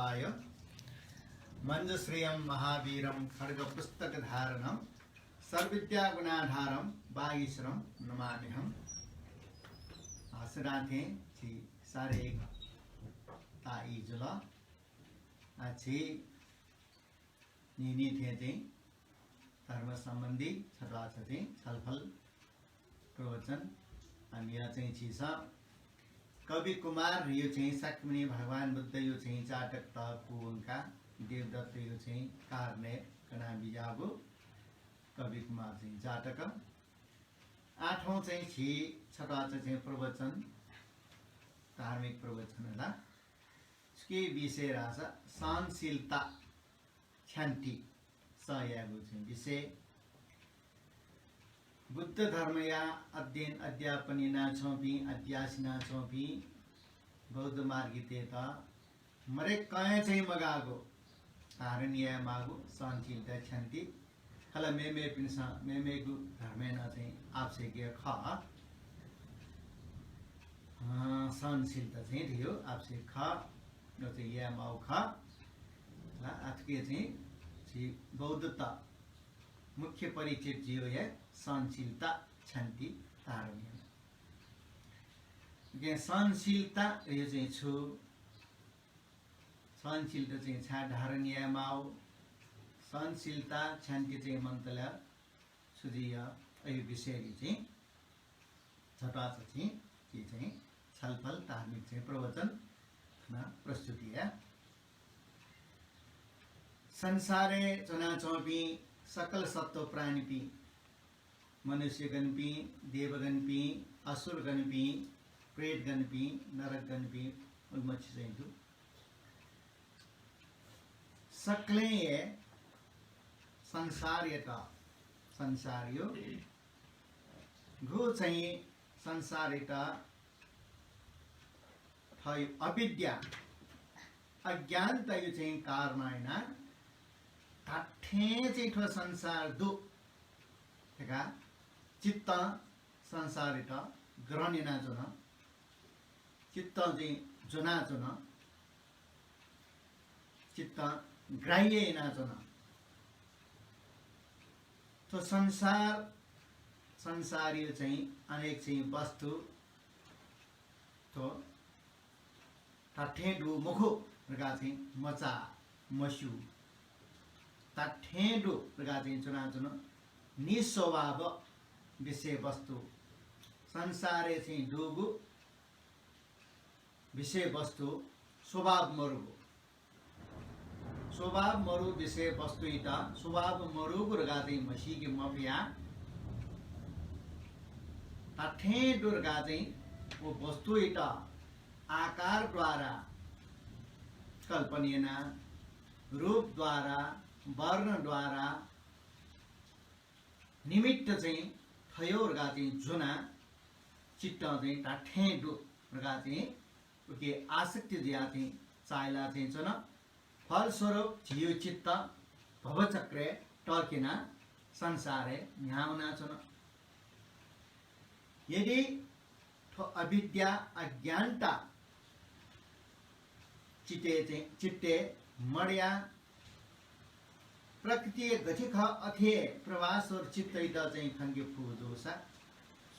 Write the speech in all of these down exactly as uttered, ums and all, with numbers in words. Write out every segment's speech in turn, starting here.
आय। मञ्जुश्रियं महावीरं खड्गपुस्तकधारणं सर्वविद्यागुणाधारं वागीश्वरं नमाम्यहम्। आ, सुरुवातय् झी शारीरिक ताःई जुल। आ, झी न्हिन्हि थें चाहिँ धर्म सम्बन्धी छत्वाःचा चाहिँ छलफल प्रवचन। आ, निया चाहिँ झीसं कवि कुमारयो चाहिँ शाक्यमुनि भगवान बुद्धयो चाहिँ जातकत पूवंकाः देवदत्तयो चाहिँ कारणय् कनाबिज्याःगु कवि कुमार चाहिँ जातक। आः थौं चाहिँ झी छत्वाःचा चाहिँ प्रवचन, धार्मिक प्रवचन ला। छुकी विषय धाःसा सहनशीलता क्षान्ति सह यायेगु चाहिँ विषय। बुद्ध धर्मया अध्ययन अध्यापन यानाच्वंपिं, अभ्यास यानाच्वंपिं बौद्ध मार्गीतय्‌त मदय्‌कं हे चाहिँ मगाःगु, धारण यायेमाःगु सहनशीलता क्षान्ति। खला मेमेपिन्सं मेमेगु धर्मय् नं चाहिँ आवश्यक खः। अँ, सहनशीलता चाहिँ धयो आवश्यक खः, यो चाहिँ यायेमाःगु खः। ला, आतुके चाहिँ झी बौद्धत मुख्य परिचित जियो हे सहनशीलता क्षान्ति धारण याना। उकिं सहनशीलता यो चाहिँ छु? सहनशीलता चाहिँ छाय् धारण यायेमाःगु? सहनशीलता क्षान्ति चाहिँ मन्तल्या छु जुइ? अयो विषयलय् चाहिँ छत्वाःचा चाहिँ झी चाहिँ छलफल धार्मिक चाहिँ प्रवचन खना प्रस्तुति याये। संसारय् च्वनाच्वंपिं सकल सत्त्व प्राणीपिं, मनुष्यगणपिं, देवगणपिं, असुरगणपिं, प्रेतगणपिं, नरकगणपिं, उलिमछि चाहिँ दु। सकलें हे संसारयात, संसारयो गु चाहिँ संसारयात थःयो अविद्या, अज्ञानतायो चाहिँ कारणं यानाः धात्थें चाहिँ थ्व संसार दु धकाः चित्तं संसारयात ग्रहण यानाच्वन, चित्तं चाहिँ ज्वनाच्वन, चित्तं ग्राह्य यानाच्वन। थ्व संसार, संसारयो चाहिँ अनेक चाहिँ वस्तु थ्व धात्थें दु मखु धकाः चाहिँ मचाः, मस्यू। धात्थें दु धकाः चाहिँ च्वनाच्वन निस्वभाव विषयवस्तु। संसारय् चाहिँ दुगु विषयवस्तु स्वभाव मरुगु। स्वभाव मरु विषयवस्तुइत स्वभाव मरुगु धकाः चाहिँ म्हसीके मफया। धात्थें दु धकाः चाहिँ व वस्तुइत आकारद्वारा कल्पना याना, रूपद्वारा, वर्णद्वारा निमित्त चाहिँ थयो धकाः चाहिँ ज्वना चित्तं चाहिँ धात्थें दु धकाः चाहिँ उके आसक्ति जुयाः चाहिँ चाःहिला चाहिँ च्वन। फलस्वरूप झीयो चित्त भवचक्रय् तःकेना संसारय् न्ह्याः वनाच्वन। यदि थ्व अविद्या अज्ञानता चित्तय् चाहिँ, चित्तय् मदया प्रकृति गथे खः अथे प्रभास्वर चित्तइत चाहिँ खंके फु जूसा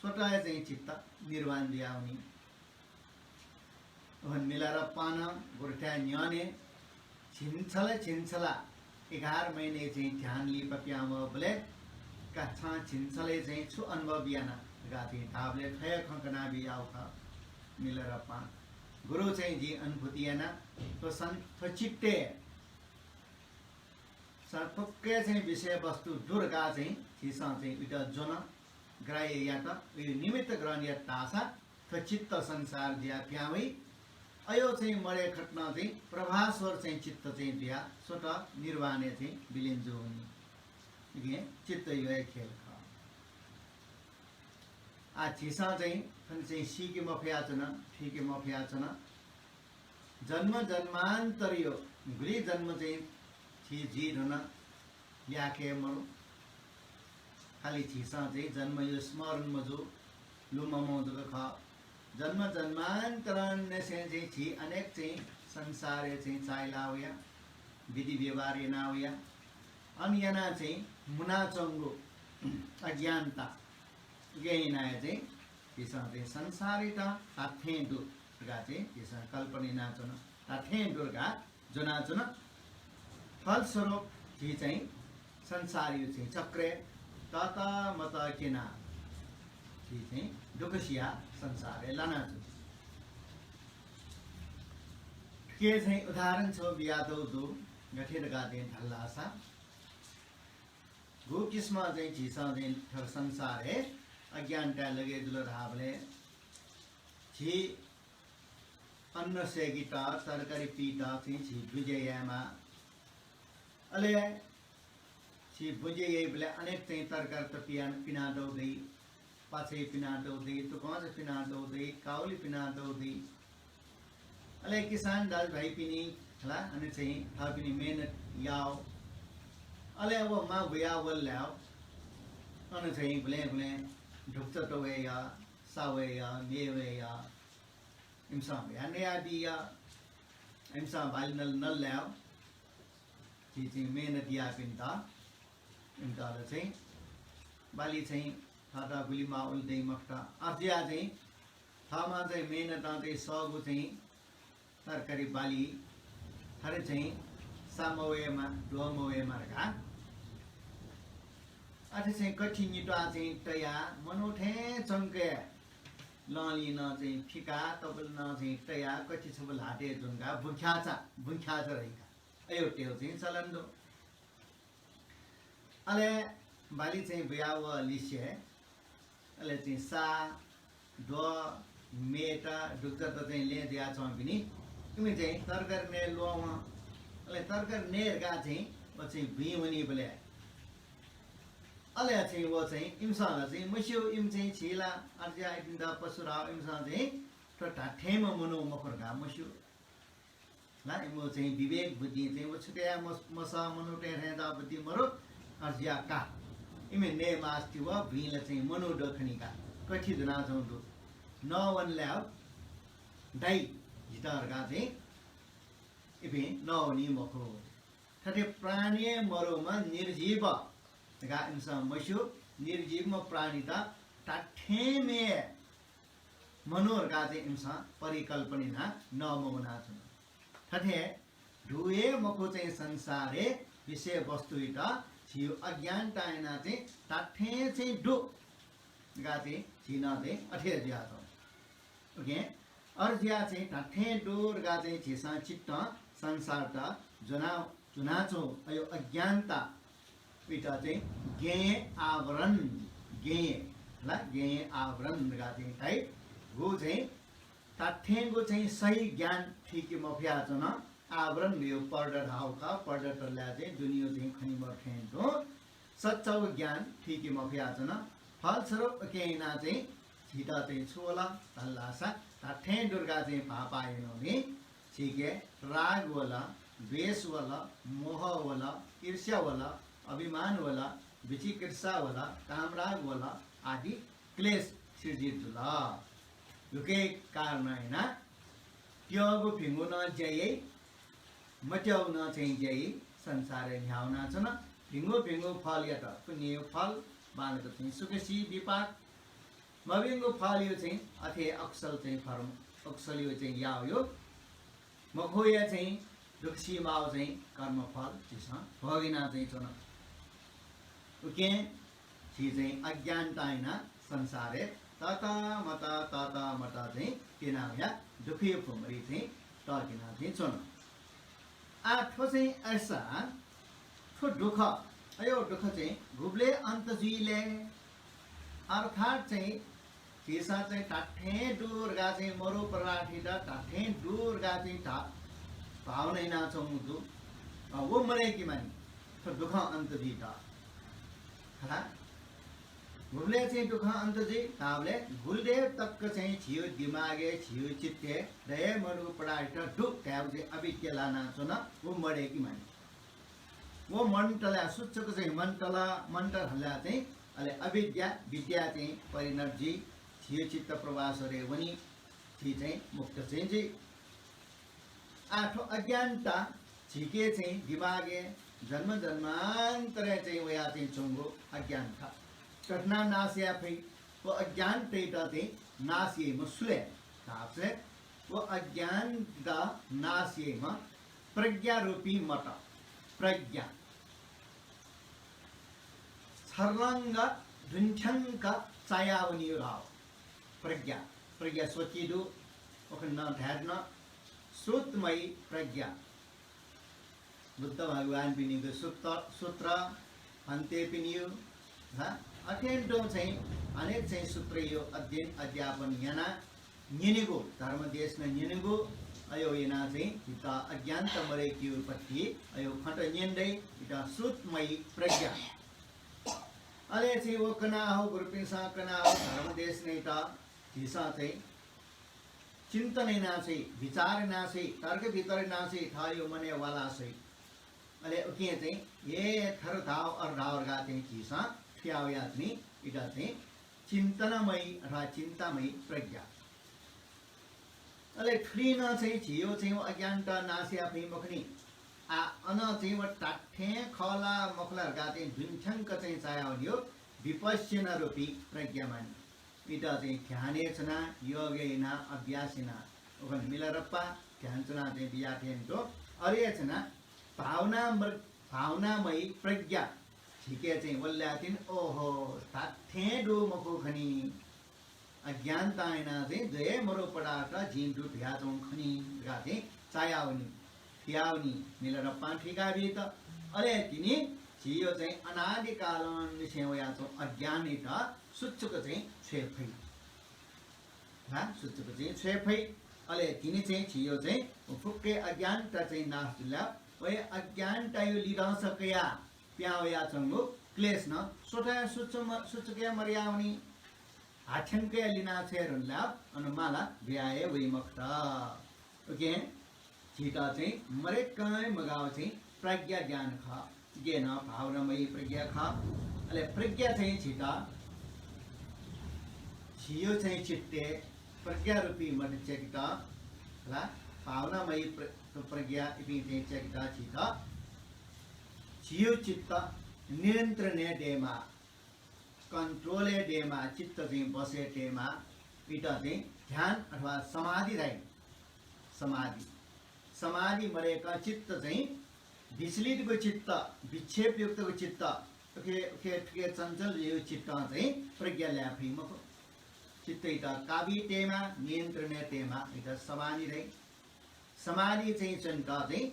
स्वतः हे चाहिँ चित्त निर्वाण जुयावनी। ओहन मिलारेपां गुरुथाय् न्ह्यःने झिंछला झिंछला एघार महिने चाहिँ ध्यान लिपा पिहां वःबलय् का छं झिंछलय् चाहिँ छु अनुभव याना धकाः चाहिँ धाःबलय् थ्व हे खँ कनाबियाउ खः। मिलारेपां गुरु चाहिँ जिं अनुभूति याना, थ्व सं-, थ्व चित्तय् स-, फुक्क हे चाहिँ विषयवस्तु दु धकाः चाहिँ झीसं चाहिँ उइत ज्वन ग्राह्य यात, उयो निमित्त ग्रहण यात धाःसा थ्व चित्त संसार जुयाः पिहां वइ। अयो चाहिँ मदये खतना चाहिँ प्रभास्वर चाहिँ चित्त चाहिँ जुयाः स्वतः निर्वाणय् चाहिँ विलीन जुवनी। इगे चित्तयो हे खेल खः। आ, झीसं चाहिँ थन चाहिँ सीके मफयाच्वन, थुइके मफयाच्वन। जन्म जन्मान्तरयो गुलि जन्म चाहिँ झी जुइ धुन ल्याखे मरु। खालि झीसं चाहिँ जन्मयो स्मरण मजू, लुममं जक खः। जन्म जन्मान्तरंनिसें चाहिँ झी अनेक चाहिँ संसारय् चाहिँ चाःहिला वया, विधि व्यवहार याना वया, अन याना चाहिँ मुनाच्वंगु अज्ञानता, उकिं याना चाहिँ झीसं चाहिँ संसारयात धात्थें दु धकाः चाहिँ झीसं कल्पना यानाच्वन, धात्थें दु धकाः ज्वनाच्वन। फलस्वरूप झी चाहिँ संसारया चाहिँ चक्रय् ततमत क्यना झी चाहिँ दुःख सिया संसारय् लानाच्वन। थुके चाहिँ उदाहरण छगू बियातःगु दु, गथे धकाः चाहिँ धाल धाःसा, गु किसिमं चाहिँ झीसं चाहिँ थ्व संसारय् अज्ञानताय् लगे जुल धाःबलय् झी अन्न सय्‌केत, तरकारी पीत चाहिँ झी बुँज्या यायेमाः। अले झी बुँज्या याइबलय् अनेक चाहिँ तरकारी त पिया-, पिनातःगु दइ, पाछाय् पिनातःगु दइ, तुकंचा पिनातःगु दइ, काउली पिनातःगु दइ। अले किसान दाजुभाइपिनि हला, अन चाहिँ थःपिनि मेहनत याः। अले व मां बुया वल लाय्, अन चाहिँ गुलें गुलें ढुक्चा त वय्‌या, सा वय्‌या, मे वय्‌या, इमिसं भ्या नयाबीया, इमिसं बाली नल, नल लाय्। झी चाहिँ मेहनत याःपिन्त, इमित ला चाहिँ बाली चाहिँ थःत गुलि माः उलि दइ मखुत। अथे जुयाः चाहिँ थःम्हं चाहिँ मेहनतं चाहिँ सःगु चाहिँ तरकारी बाली थथे चाहिँ सा मवयेमा, द्वः मवयेमा धकाः अथे चाहिँ कथि नित्वाः चाहिँ तयाः मनू थें च्वंके लंलिं नं चाहिँ फिकाः, तबल नं चाहिँ तयाः कथि छपु ल्हातय् ज्वंकाः बुँख्याःचा, बुँख्याःचा धइकाः अय् तयेगु चाहिँ चलन दु। अले बाली चाहिँ बुया वःलिसे अले चाहिँ सा, द्वः, मेत, ढुक्चात चाहिँ लँय् जुयाच्वंपिनि इमि चाहिँ तरकारी नये ल्वःवं। अले तरकारी नये धकाः चाहिँ व चाहिँ बुँइ वनीबलय् अले चाहिँ व चाहिँ इमिसं ला चाहिँ मस्यू, इमि चाहिँ झी ला अथे जुयाः इपिन्त पशु धाः, इमिसं चाहिँ थ्व धात्थेंम्ह मनू मखु धकाः मस्यू। ला, इमिगु चाहिँ विवेक बुद्धि चाहिँ व छुकया मस-, मसः मनूतय् थें चा बुद्धि मरु, अथे जुयाः का। इमि नये मास्ति व बुँइ ला चाहिँ मनू दु खनि का। कथि ज्वनाच्वंगु दु। नवने लाय् दाइ जितः धकाः चाहिँ इपिं नवनी मखु। थथे प्राणी मरुम्ह निर्जीव धकाः इमिसं मस्यू, निर्जीवम्ह प्राणीत धात्थें हे मनू धकाः चाहिँ इमिसं परिकल्पना यानाः नमवनाच्वन। थथे दु हे मखु चाहिँ संसारय् विषय वस्तुयात झीगु अज्ञानतां यानाः चाहिँ धात्थें चाहिँ दु धकाः चाहिँ झी नं चाहिँ अथे जुयाच्वं। OK, अथे जुयाः चाहिँ धात्थें दु धकाः चाहिँ झीसं चित्तं संसारत ज्वना, ज्वनाच्वं अय् अज्ञानता उइत चाहिँ ज्ञेय आवरण, ज्ञेय, हला, ज्ञेय आवरण धकाः चाहिँ धाइ। गु चाहिँ धात्थेंगु चाहिँ सही ज्ञान थुइके मफयाच्वन। आवरण धइगु पर्दा धाःगु खः, पर्दा तलय् चाहिँ दुनेया चाहिँ खने मदु थें तुं सच्चागु ज्ञान थुइके मफयाच्वन। फलस्वरूप उकिं यानाः चाहिँ झीत चाहिँ छु वल धाल धाःसा धात्थें दु धकाः चाहिँ भाःपा यानाः नि झीके राग वल, द्वेष वल, मोह वल, ईर्ष्या वल, अभिमान वल, विचिकित्सा वल, कामराग वल आदि क्लेश सिर्जित जुल। थुकिया कारणं यानाः त्यःगु भिंगु नं ज्या याइ, मत्यःगु नं चाहिँ ज्या याइ, संसारय् न्ह्यावनाच्वन। भिंगु भिंगु फलयात पुण्यया फल, बांलाक चाहिँ सुख सी विपाक, मभिंगु फलया चाहिँ अथे अकुशल चाहिँ कर्म, अकुशलया चाहिँ याःगु मखुया चाहिँ दुःख सीमाःगु चाहिँ कर्मफल झीसं भोग याना चाहिँ च्वन। उकिं झी चाहिँ अज्ञानतां यानाः संसारय् ततमत ततमत चाहिँ त्यना वया दुःखया भुमरी चाहिँ तक्यना चाहिँ च्वन। आः थ्व चाहिँ अय्‌सा थ्व दुःख, अय् दुःख चाहिँ गुबलय् अन्त जुइ ले? अर्थात् चाहिँ झीसं चाहिँ धात्थें दु धकाः चाहिँ मरु पदार्थयात धात्थें दु धकाः चाहिँ धा-, भावना यानाच्वंगु दु। अ, व मदय्‌के मानि, थ्व दुःखं अन्त जुइत। हला? गुबलय् चाहिँ दुःखं अन्त जुइ धाःबलय् गुलि देर तक चाहिँ झीगु दिमागय्, झीगु चित्तय् दये मदुगु पदार्थ दु धायेगु चाहिँ अविद्या लानाच्वन, व मदय्‌के मानि। व मण्डलय् सूचक चाहिँ मण्डल, मण्डल हल्ला चाहिँ अले अविद्या, विद्या चाहिँ परिणत जुइ, झीगु चित्त प्रभास्वरय् वनी, झी चाहिँ मुक्त चाहिँ जुइ। आः थ्व अज्ञानता झीके चाहिँ दिमागय् जन्म जन्मान्तरय् चाहिँ वया चाहिँ च्वंगु अज्ञानता। कथं नाश याये फइ? व अज्ञानतय्त चाहिँ नाश याइम्ह सु ले धाःसा, व अज्ञानता नाश याइम्ह प्रज्ञा रूपी मत, प्रज्ञा। छर्लङ्ग दुन्थ्यंक चायावनीगु धाःगु। प्रज्ञा, प्रज्ञा स्वचि दु, उखुन्हु धायेधुन श्रुतमयी प्रज्ञा। बुद्ध भगवानपिनिगु सूत्र, सूत्र, भन्तेपिनिगु, ला, अथें तुं चाहिँ अनेक चाहिँ सूत्रया अध्ययन अध्यापन याना न्यनेगु, धर्म देशना न्यनेगु, अयो याना चाहिँ झीत अज्ञानता मदय्केगु पट्टि अयो खँत न्यने दइ, इमित श्रुतमयी प्रज्ञा। अले चाहिँ व कनाः हो, गुरुपिन्सं कनाः हो, धर्म देशनायात झीसं चाहिँ चिन्तन याना चाहिँ, विचार याना चाहिँ, तर्क वितर्क याना चाहिँ, थःयो मनय् वाला चाहिँ। अले उकिं चाहिँ हे थर धाव, अर धाव धकाः चाहिँ झीसं थुयावया चाहिँ, इमित चाहिँ चिन्तनमयी अथवा चिन्तामयी प्रज्ञा। अले थुलिं नं चाहिँ झीयो चाहिँ व अज्ञानता नाश याये फइ मखुनि। आ, अन चाहिँ व धात्थें खः ला मखु ला धकाः चाहिँ दुन्थ्यंक चाहिँ चायावनीगु विपश्यना रूपी प्रज्ञा मानि। इमित चाहिँ ध्यानय् च्वना, योग याना, अभ्यास याना। उखुन्हु मिलारेपा ध्यान च्वना चाहिँ बिया थें दु। अले च्वना भावना मर-, भावनामयी प्रज्ञा झीके चाहिँ वल्लातिनि, ओहो, धात्थें दु मखु खनि। अज्ञानतां याना चाहिँ दये मरु पदार्थ जिं दु धयाच्वं खनि धकाः चाहिँ चायावनी, थुयावनी, मिलारेपां थुइका बीत। अले तिनि झीयो चाहिँ अनादिकालंनिसें वयाच्वं अज्ञानयात सुचुक चाहिँ छ्वये फइ। ला, सुचुक चाहिँ छ्वये फइ। अले तिनि चाहिँ झीयो चाहिँ फुक्क अज्ञानता चाहिँ नाश जुल। व अज्ञानतायो लिधंसा कयाः पिहां वयाच्वंगु क्लेश नं स्वतः सुचुम-, सुचुक हे मदयावनी। हाथ्याङ्कया लिना छ्वये धुन ला अन माला बिया हे वइ मखुत। उकिं झीत चाहिँ मदय्कं मगाव चाहिँ प्रज्ञा ज्ञान खः। उकिं नं भावनामयी प्रज्ञा खः। अले प्रज्ञा चाहिँ झीत झीयो चाहिँ चित्तय् प्रज्ञा रूपी मत च्याकेत ला, भावनामयी प्र-, प्रज्ञा इपिं चाहिँ च्याकेत झीत झीयो चित्त नियन्त्रणय् दयेमाः, control-य् दयेमाः, चित्त चाहिँ बसय् दयेमाः, इमित चाहिँ ध्यान अथवा समाधि धाइ। समाधि, समाधि मदय्कं चित्त चाहिँ विचलितगु चित्त, विक्षेपयुक्तगु चित्त, उखे, उखे थुखे चञ्चल जुइगु चित्तं चाहिँ प्रज्ञा लाये फइ मखु। चित्तयात काबुइ तयेमाः, नियन्त्रणय् तयेमाः, इमित समाधि धाइ। समाधि चाहिँ च्वनेत चाहिँ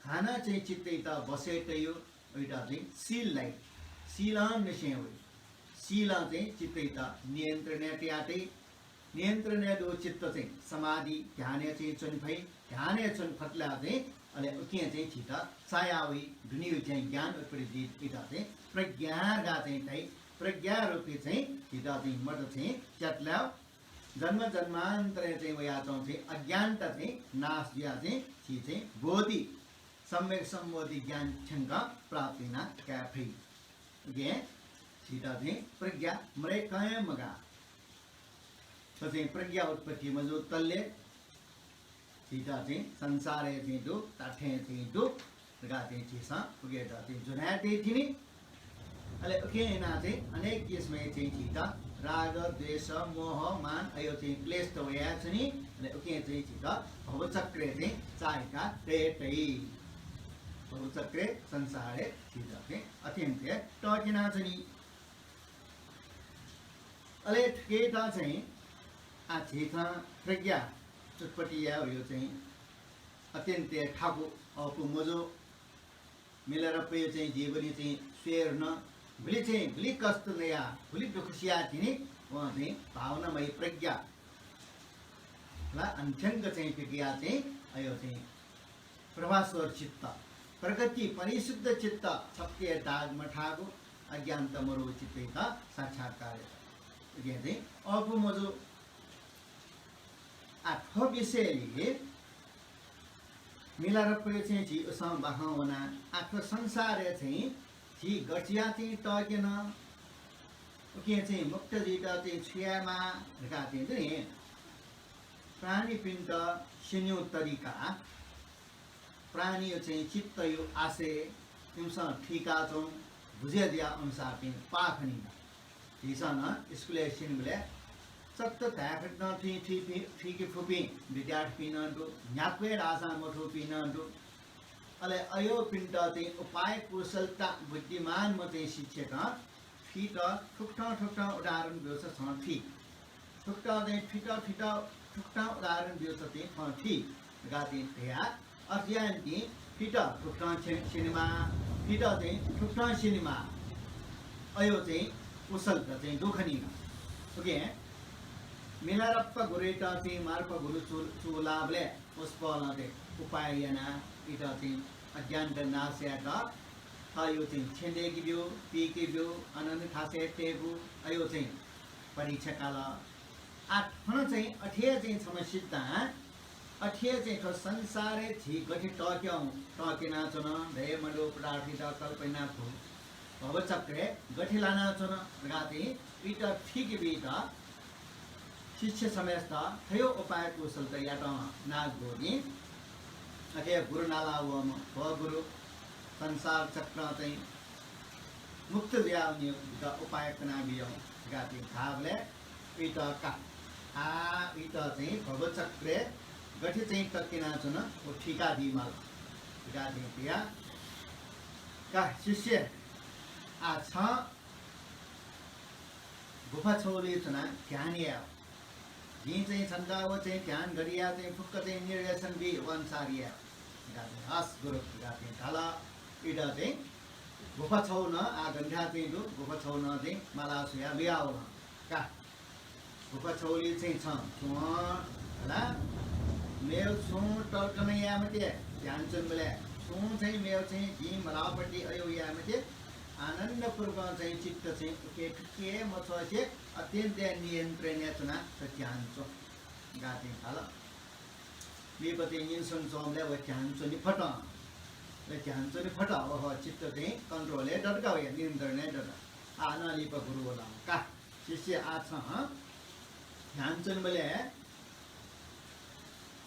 हानं चाहिँ चित्तयात बसय् तयु, उइत चाहिँ शील धाइ। शीलं निसें वइ। शीलं चाहिँ चित्तयात नियन्त्रणय् तया तइ। नियन्त्रणय् दुगु चित्त चाहिँ समाधि, ध्यानय् चाहिँ च्वने फइ। ध्यानय् च्वने फत ला चाहिँ अले उकिं चाहिँ झीत चाया वइ, दुनेगु चाहिँ ज्ञान उत्पत्ति जुइ, उइत चाहिँ प्रज्ञा धकाः चाहिँ धाइ। प्रज्ञा रूपी चाहिँ झीत चाहिँ मत चाहिँ च्यात ला जन्म जन्मान्तरय् चाहिँ वयाच्वंगु चाहिँ अज्ञानता चाहिँ नाश जुयाः चाहिँ झी चाहिँ बोधि, सम्यक सम्बोधि ज्ञान थ्यंक प्राप्त याना काये फइ। उकिं झीत चाहिँ प्रज्ञा मदय्कं हे मगाः। थ्व चाहिँ प्रज्ञा उत्पत्ति मजूतले झीत चाहिँ संसारय् चाहिँ दु, धात्थें चाहिँ दु धकाः चाहिँ झीसं उकियात चाहिँ ज्वनाय् तये तिनि। अले उकिं यानाः चाहिँ अनेक किसिमय् चाहिँ झीत राग, द्वेष, मोह, मान अयो चाहिँ क्लेशत वयाच्वनी। अले उकिं चाहिँ झीत भवचक्रय् चाहिँ चाय्का तये तइ। भवचक्रय् संसारय् झीत चाहिँ अत्यन्त तःकिनाच्वनी। अले थुकियात चाहिँ आः झीसं प्रज्ञा उत्पत्ति यायेगु चाहिँ अत्यन्त थाकु अःपु मजू। मिलारेपाया चाहिँ जीवनी चाहिँ स्वये धुन, गुलि चाहिँ गुलि कष्ट नयाः, गुलि दुःख सियाः तिनि वं चाहिँ भावनामय प्रज्ञा ला अन्थ्यंक चाहिँ पिकयाः चाहिँ अयो चाहिँ प्रभास्वर चित्त, प्रगति परिशुद्ध चित्त, सत्य दाग मथाःगु अज्ञानता मरुगु चित्तयात साक्षात्कार यात। उकिं चाहिँ अःपु मजू। आः थ्व विषयलय् मिलारेपाया चाहिँ झी उसं बाखं वना। आः थ्व संसारय् चाहिँ झी गथे यानाः चाहिँ तःकेन, उकिं चाहिँ मुक्त जुइत चाहिँ छु यायेमाः धकाः चाहिँ दु नि। प्राणीपिन्त स्यनेगु तरिका प्राणीया चाहिँ चित्तया आशय इमिसं थुइकाच्वं बुझे जुया अनुसार चाहिँ पाः खनी। झीसं नं स्कुलय् स्यनीबलय् चट्ट धायेफुपिं नं थुइ, थुइ, थुइ, थुइके फुपिं विद्यार्थीपिं नं दु, न्ह्याक्व हे धाःसां मथूपिं नं दु। अले अय्‌पिन्त चाहिँ उपाय कुशलता बुद्धिमानम्ह चाहिँ शिक्षकं थुइत थुकथं थुकथं उदाहरण ब्यूसा छं थुइ। थुकथं चाहिँ थुइत थुइत थुकथं उदाहरण ब्यूसा चाहिँ थं थुइ धकाः चाहिँ धया। अथे यानाः चाहिँ थुइत थुकथं छे-, स्यनेमाः, थुइत चाहिँ थुकथं स्यनेमाः। अय् चाहिँ कुशलता चाहिँ दु खनी। OK, मिलारेपा गुरुइत चाहिँ मार्पा गुरु चू-, चूलाबलय् वसपोलं चाहिँ उपाय यानाः इमित चाहिँ अज्ञानता नाश यायेत थःगु चाहिँ छेँ दय्‌के ब्यू, पीके ब्यू, अनंलि थासय् तयेगु, अय् चाहिँ परीक्षा काल। आः थन चाहिँ अथे हे चाहिँ छम्ह सिद्धां, अथे हे चाहिँ थ्व संसारय् झी गथे तःक्यं, तःक्यनाच्वन, दये मदु पदार्थत कल्पना यानाः भवचक्रय् गथे लानाच्वन धकाः चाहिँ इमित थुइके बीत शिष्य छम्हय्‌सित थ्व उपाय कुशलता यात नागगुरुं। अथे गुरु नाला वःम्ह थ्व गुरु संसार चक्रं चाहिँ मुक्त जुयावनेगु उपाय कनाबियु धकाः चाहिँ धाःबलय् इमित का, आः इमित चाहिँ भवचक्रय् गथे चाहिँ तक्यनाच्वन व थुइकादी माल धकाः चाहिँ धया। का शिष्य, आः छं गुफा छगुलिइ च्वनाः ध्यान याये। जिं चाहिँ छन्त व चाहिँ ध्यान गथे याये चाहिँ फुक्क चाहिँ निर्देशन बी, व अनुसार याये धकाः चाहिँ, हस् गुरु धकाः चाहिँ धाल। इमित चाहिँ गुफा छगू नं आः गन्थ्याः चाहिँ दु, गुफा छगू नं चाहिँ माला स्वयाः लुयावल। का गुफा छगुलिइ चाहिँ छं च्वँ हला, मेगु छुं तर्क नं याये मते, ध्यान च्वनेबलय् छुं चाहिँ मेगु चाहिँ जिं मलाःपट्टि अय् याये मते, आनन्दपूर्वकं चाहिँ चित्त चाहिँ उखे थुखे मछ्वसे अत्यन्त नियन्त्रणय् च्वनाः ध्यान च्वँ धकाः चाहिँ धाल। लिपा चाहिँ निन्सन च्वंबलय् व ध्यान च्वने फत। व ध्यान च्वने फत, ओहो, चित्त चाहिँ control-य् दत का, वया नियन्त्रणय् दत। आः नं लिपा गुरु वल का। शिष्य, आः छं ध्यान च्वनेबलय्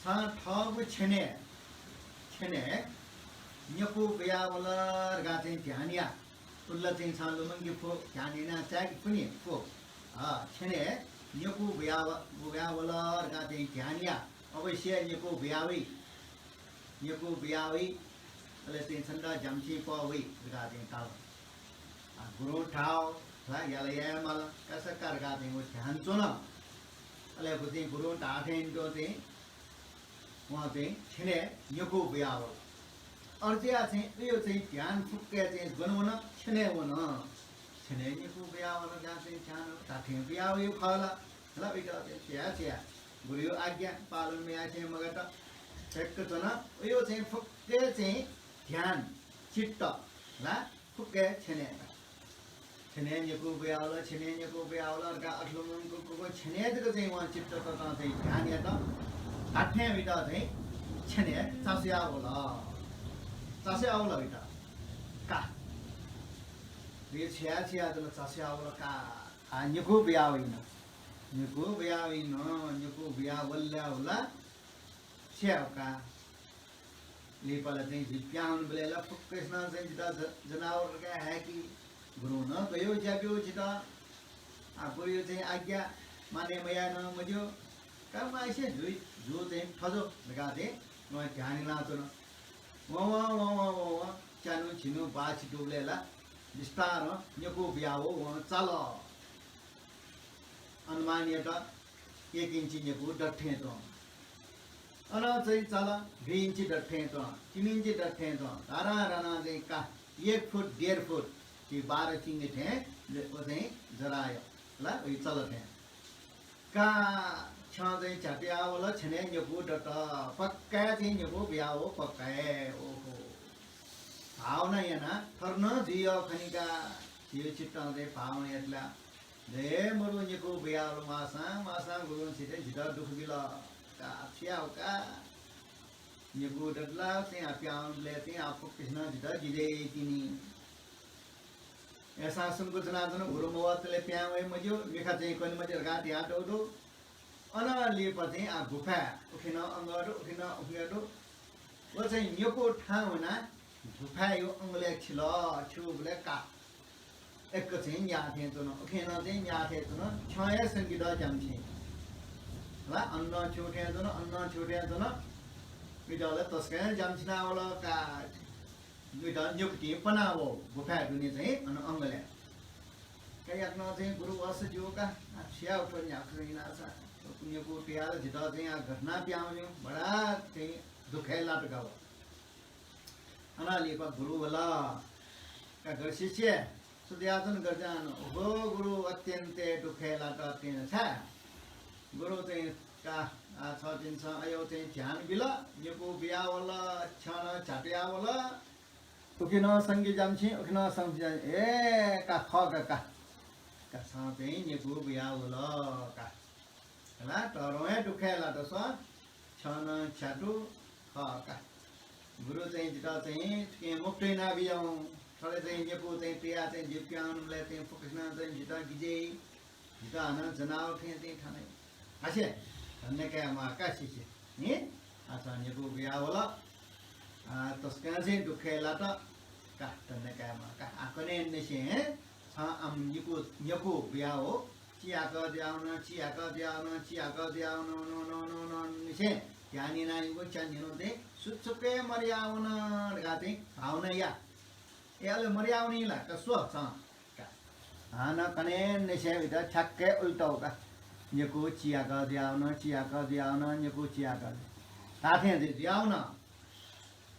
छं थःगु छेनय्, छेनय् न्यकू बुयावल धकाः चाहिँ ध्यान या। उलि ला चाहिँ छं लुमंके फु, ध्यान यानाः चाय्‌के फुनि फु। अ, छेनय् न्यकू बुयाव-, बुयावल धकाः चाहिँ ध्यान या। अवश्य न्यकू बुयावइ। न्यकू बुयावइ। अले चाहिँ छन्त ज्यामछिं पः वइ धकाः चाहिँ धाल। आ, गुरुं धाःगु ला याला याये माल, का सकल धकाः चाहिँ व ध्यान च्वन। अले व चाहिँ गुरुं धाःथें तुं चाहिँ वं चाहिँ छेनय् न्यकू बुयावल। अथे जुयाः चाहिँ उयो चाहिँ ध्यान फुक्क चाहिँ गन वन, छेनय् वन। छेनय् न्यकू बुयावल धकाः चाहिँ ध्यान धाःथें बुयावइगु खः ला। हला, उइत चाहिँ छ्या छ्या गुरुया आज्ञा पालन मयासें मगात। ठ्याक्क च्वन। उयो चाहिँ फुक्क चाहिँ ध्यान चित्त ला फुक्क छेनय्। छेनय् न्यकू बुयावल, छेनय् न्यकू बुयावल धकाः अथे लुमंकूगु छेनय् जक चाहिँ वं चित्त ततं चाहिँ ध्यान यात। धाःथें उइत चाहिँ छेनय् चासुया वल। चासुया वल उइत। का। उयो छ्या छ्या जक चासुया वल का। आ, न्यकू बुयावइन। न्यकू बुयावइन, न्यकू बुयावल ला वल। छ्या का। लिपा ला चाहिँ जि पिहां वनेबलय् ला फुक्कसिनं चाहिँ जितः ज-, जनावर धकाः हाय्‌की। गुरुं नं गय् ज्या ब्यू जितः। आ, गुरुया चाहिँ आज्ञा मानय् मयाये नं मज्यू। का मासे जुइ, जु चाहिँ थज्व धकाः चाहिँ वं ध्यान यानाच्वन। वं, वं, वं, वं, वं, वं, च्यान्हु झिन्हु बाःछि दुबलय् ला बिस्तारं न्यकू बुयावः वं चाल। अनुमान यात, एक इन्ची न्यकू दथें च्वं। अनं चाहिँ चाल, दुई इन्ची दथें च्वं, तीन इन्ची दथें च्वं, धारां धारां चाहिँ का, एक फुट, डेढ फुट, ति बाह्र चिंगे थें व चाहिँ जरायो ला, उइ चाल थें। का, छ्यं चाहिँ झ्यातुया वल, छेनय् न्यकू दत, पक्का हे चाहिँ न्यकू बुयावः, पक्का हे, ओहो। भावना याना, थर नं जुइयः खनिका, झियो चित्तं चाहिँ भावना यात ला। दये मरु न्यकू बुयावल माःसां, माःसां गुरुं छितः, जितः दुःख बिल। का, छु याये का। न्यकू दत ला चाहिँ आ पिहां वनेबलय् चाहिँ आ फुक्कसिनं जितः गिजय् याइतिनि। अय्‌सां सुम्क च्वनाच्वन, गुरु मवःतले पिहां वये मज्यू, मिखा चाहिँ कने मते धकाः धयातःगु दु। अनं लिपा चाहिँ आ गुफाय् उखे नं अंगः दु, उखे नं अंगः दु। व चाहिँ न्यकू थाहां वनाः गुफाया अंगलय् थिल। थ्यूबलय् का एक चाहिँ न्याः थें च्वन, उखें नं चाहिँ न्याः थें च्वन, छ्यं हे संकेत ज्यामछिं। ला, अन नं थ्यू थें च्वन, अन नं थ्यू थें च्वन। इतः ला तसकं ज्यामछिना वल का। इतः न्यकू तिं पना वः गुफाय् दुने चाहिँ अन अंगलय्। का याकनं चाहिँ गुरु वस ज्यू का, आ, छु याये थ्व न्याकू चाहिँ हिनासा। न्यकू पियाः ला जितः चाहिँ आ घटना पिहां वन्यू, बडा चाहिँ दुःखय् लात का व। अनं लिपा गुरु वल। का गुरु शिष्य, छु जुयाच्वन गुरुजन? ओहो गुरु, अत्यन्त दुःखय् लात, अत्यन्त छाय्? गुरु चाहिँ का, आ, छपिन्सं अय् चाहिँ ध्यान बिल, न्यकू बिया वल, छ्यं नं झ्यातुया वल, उखे नं संकेत ज्यामछिं, उखे नं संकेत ज्यामछिं, ए का खः का का। का छं चाहिँ न्यकू बिया वल का। हला, तःधं हे दुःखय् लात स, छ्यं नं झ्यातु खः का। गुरु चाहिँ जितः चाहिँ थुकिं मुक्त यानाबियं। थथे चाहिँ न्यकू चाहिँ पियाः चाहिँ जि पिहां वनेबलय् चाहिँ फुक्कसिनं चाहिँ जितः गिज्याइ, जितः हानं जनावर थें चाहिँ थन। हासे, धन्य काये म्वाः का शिष्य। नि? आ, छं न्यकू बिया वल। आ, तसकं चाहिँ दुःखय् लात का, धन्य काये म्वाः का। आ, कन्हय्‌निसें छं आम न्यकू, न्यकू बिया वः। चिहाकः जुयावन, चिहाकः जुयावन, चिहाकः जुयावन, न, न, न, न, निसें ध्यान यानाः निगू च्यान्हय्‌न्हु चाहिँ सुचुक हे मदयावन धकाः चाहिँ भावना या। ए, अले मदयावनी ला? का स्व छं। का। हानं कन्हय्‌निसें इतः ठ्याक्कै उल्टो का। न्यकू चिहाकः जुयावन, चिहाकः जुयावन, न्यकू चिहाकः जुयावन। धाःथें जुयावन।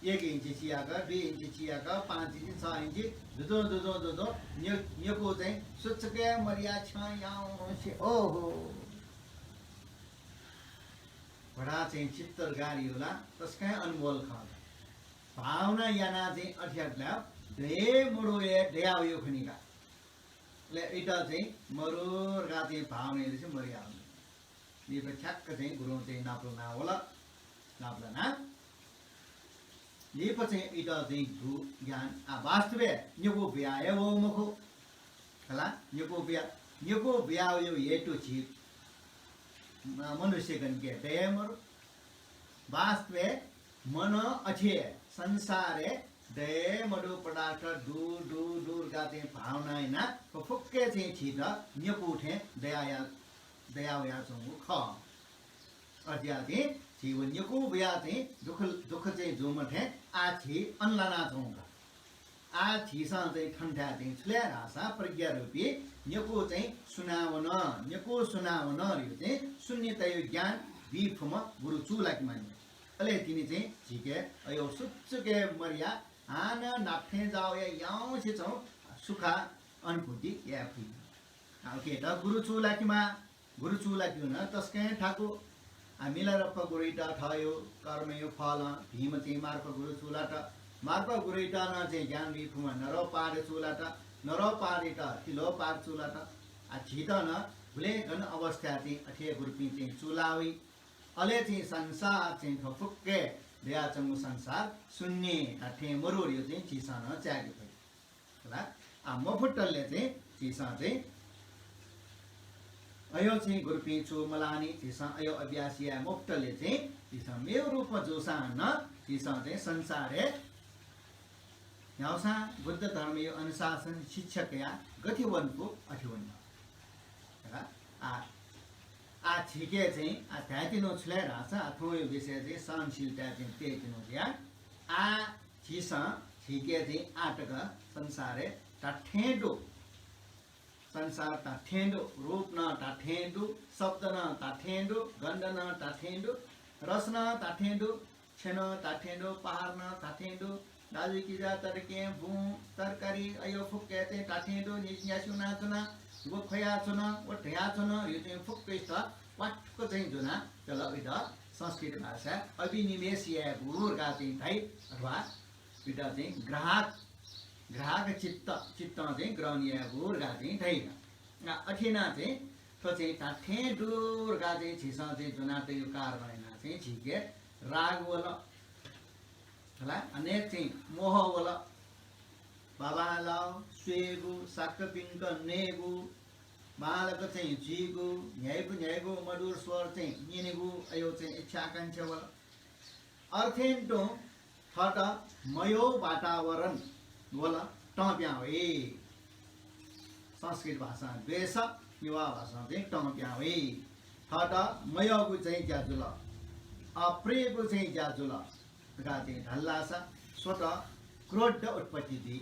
एक इन्ची चिहाकः, दुई इन्ची चिहाकः, पाँच इन्ची, छ इन्ची, जुजुं, जुजुं, जुजुं, न्य-, न्यकू चाहिँ सुचुक हे मदयाः छ्यं याउँसे, ओहो। बडा चाहिँ चित्त गारियो ला, तसकं अनमोल खः। भावना यानाः चाहिँ अथे यात ला, दये मदु हे दयावयो खनि का। अले इतः चाहिँ मरु धकाः चाहिँ भावना यानाः चाहिँ मरु यावल। लिपा ठ्याक्क चाहिँ गुरुं चाहिँ नापलाना वल। नापलाना लिपा चाहिँ इतः चाहिँ गु ज्ञान, आ, वास्तवय् न्यकू बिया हे वः मखु। हला, न्यकू बिया, न्यकू बियावयो हेतु झी, म-, मनुष्यगणके दये मरु। वास्तवय् मनं अथे हे संसारय् दये मदु पदार्थ दु, दु, दु धकाः चाहिँ भावना यानाः थ्व फुक्क हे चाहिँ झीत न्यकू थें दया या, दया वयाच्वंगु खः। अज्याः चाहिँ झी व न्यकू बियाः चाहिँ दुःख, दुःख चाहिँ जूम्ह थें आः झी अन लानाच्वंगु खः। आः झीसं चाहिँ थन्थाय् चाहिँ छु लय् धाःसा प्रज्ञा रूपी न्यकू चाहिँ सुनावन, न्यकू सुनावन धइगु चाहिँ शून्यतायो ज्ञान बी फुम्ह गुरु चूलाकेमानि। अले तिनि चाहिँ झीके अय् सुचुक हे मदयाः हानं नाप थें जावया याउँसे छौं सुख अनुभूति याये फुइ। आ, OK, त गुरु चूलाकेमा, गुरु चूलाकेगु नं तसकं थाकु। आ, मिलारेपा गुरुइत थःयो कर्मयो फलं भीम चाहिँ मार्पा गुरु चूलात। मार्पा गुरुइत नं चाहिँ ज्ञान बी फुम्ह नरोपाद चूलात। नरोपादइत तिलोपाद चूलात। आ, झीत नं गुलेगन अवस्थाय् चाहिँ अथे गुरुपिं चाहिँ चूलावइ। अले चाहिँ संसार चाहिँ थ्व फुक्क हे दयाच्वंगु संसार शून्य धात्थें मरु धइगु चाहिँ झीसं नं चाय्के फइ। हला? आ, मफुतले चाहिँ झीसं चाहिँ अय् चाहिँ गुरुपिं चू मलाःनि, झीसं अय् अभ्यास याये मफुतले चाहिँ झीसं मेगु रूपमा जूसां नं झीसं चाहिँ संसारय् न्ह्याःसां बुद्ध धर्मयो अनुशासन शिक्षा कयाः गथे वनेफु अथे वने। हला? आ, आ, झीके चाहिँ, आ, धायेत्यंगु छु लय् धाःसा, आ, थौंयो विषय चाहिँ सहनशीलताय् चाहिँ तयेत्यंगु जुयाः। आ, झीसं, झीके चाहिँ आः तक संसारय् धात्थें दु। संसार धात्थें दु, रूप नं धात्थें दु, शब्द नं धात्थें दु, गन्ध नं धात्थें दु, रस नं धात्थें दु, छेँ नं धात्थें दु, पहाड नं धात्थें दु, दाजुकिजा, तरकें, बुँ, तरकारी, अय् फुक्क हे चाहिँ धात्थें दु, निस न्यासि वनाच्वन, व ख्वयाच्वन, व धयाच्वन, यो चाहिँ फुक्क इष्ट वाटुक चाहिँ ज्वना, तर उइत संस्कृत भाषाय् अभिनिवेश यायेगु धकाः चाहिँ धाइ, अथवा उइत चाहिँ ग्राहक, ग्राहक चित्त, चित्तं चाहिँ ग्रहण यायेगु धकाः चाहिँ धाइ। आ, अथे यानाः चाहिँ थ्व चाहिँ धात्थें दु धकाः चाहिँ झीसं चाहिँ ज्वनातःगु कारणं यानाः चाहिँ झीके राग वल। हला, अनेक चाहिँ मोह वल। बांबांलाः स्वयेगु, साक्क पिंक नयेगु, बांलाक चाहिँ जुइगु, न्ह्याइगु न्ह्याइगु मधुर स्वर चाहिँ न्यनेगु, अय् चाहिँ इच्छा आकांक्षा वल। अथें तुं थःत मयःगु वातावरण वल तं प्यां वइ। संस्कृत भाषां द्वेष, नेवाः भाषां चाहिँ तं प्यां वइ। थःत मयःगु चाहिँ ज्या जुल, अप्रियगु चाहिँ ज्या जुल धकाः चाहिँ धाल धाःसा स्वतः क्रोध उत्पत्ति जुइ।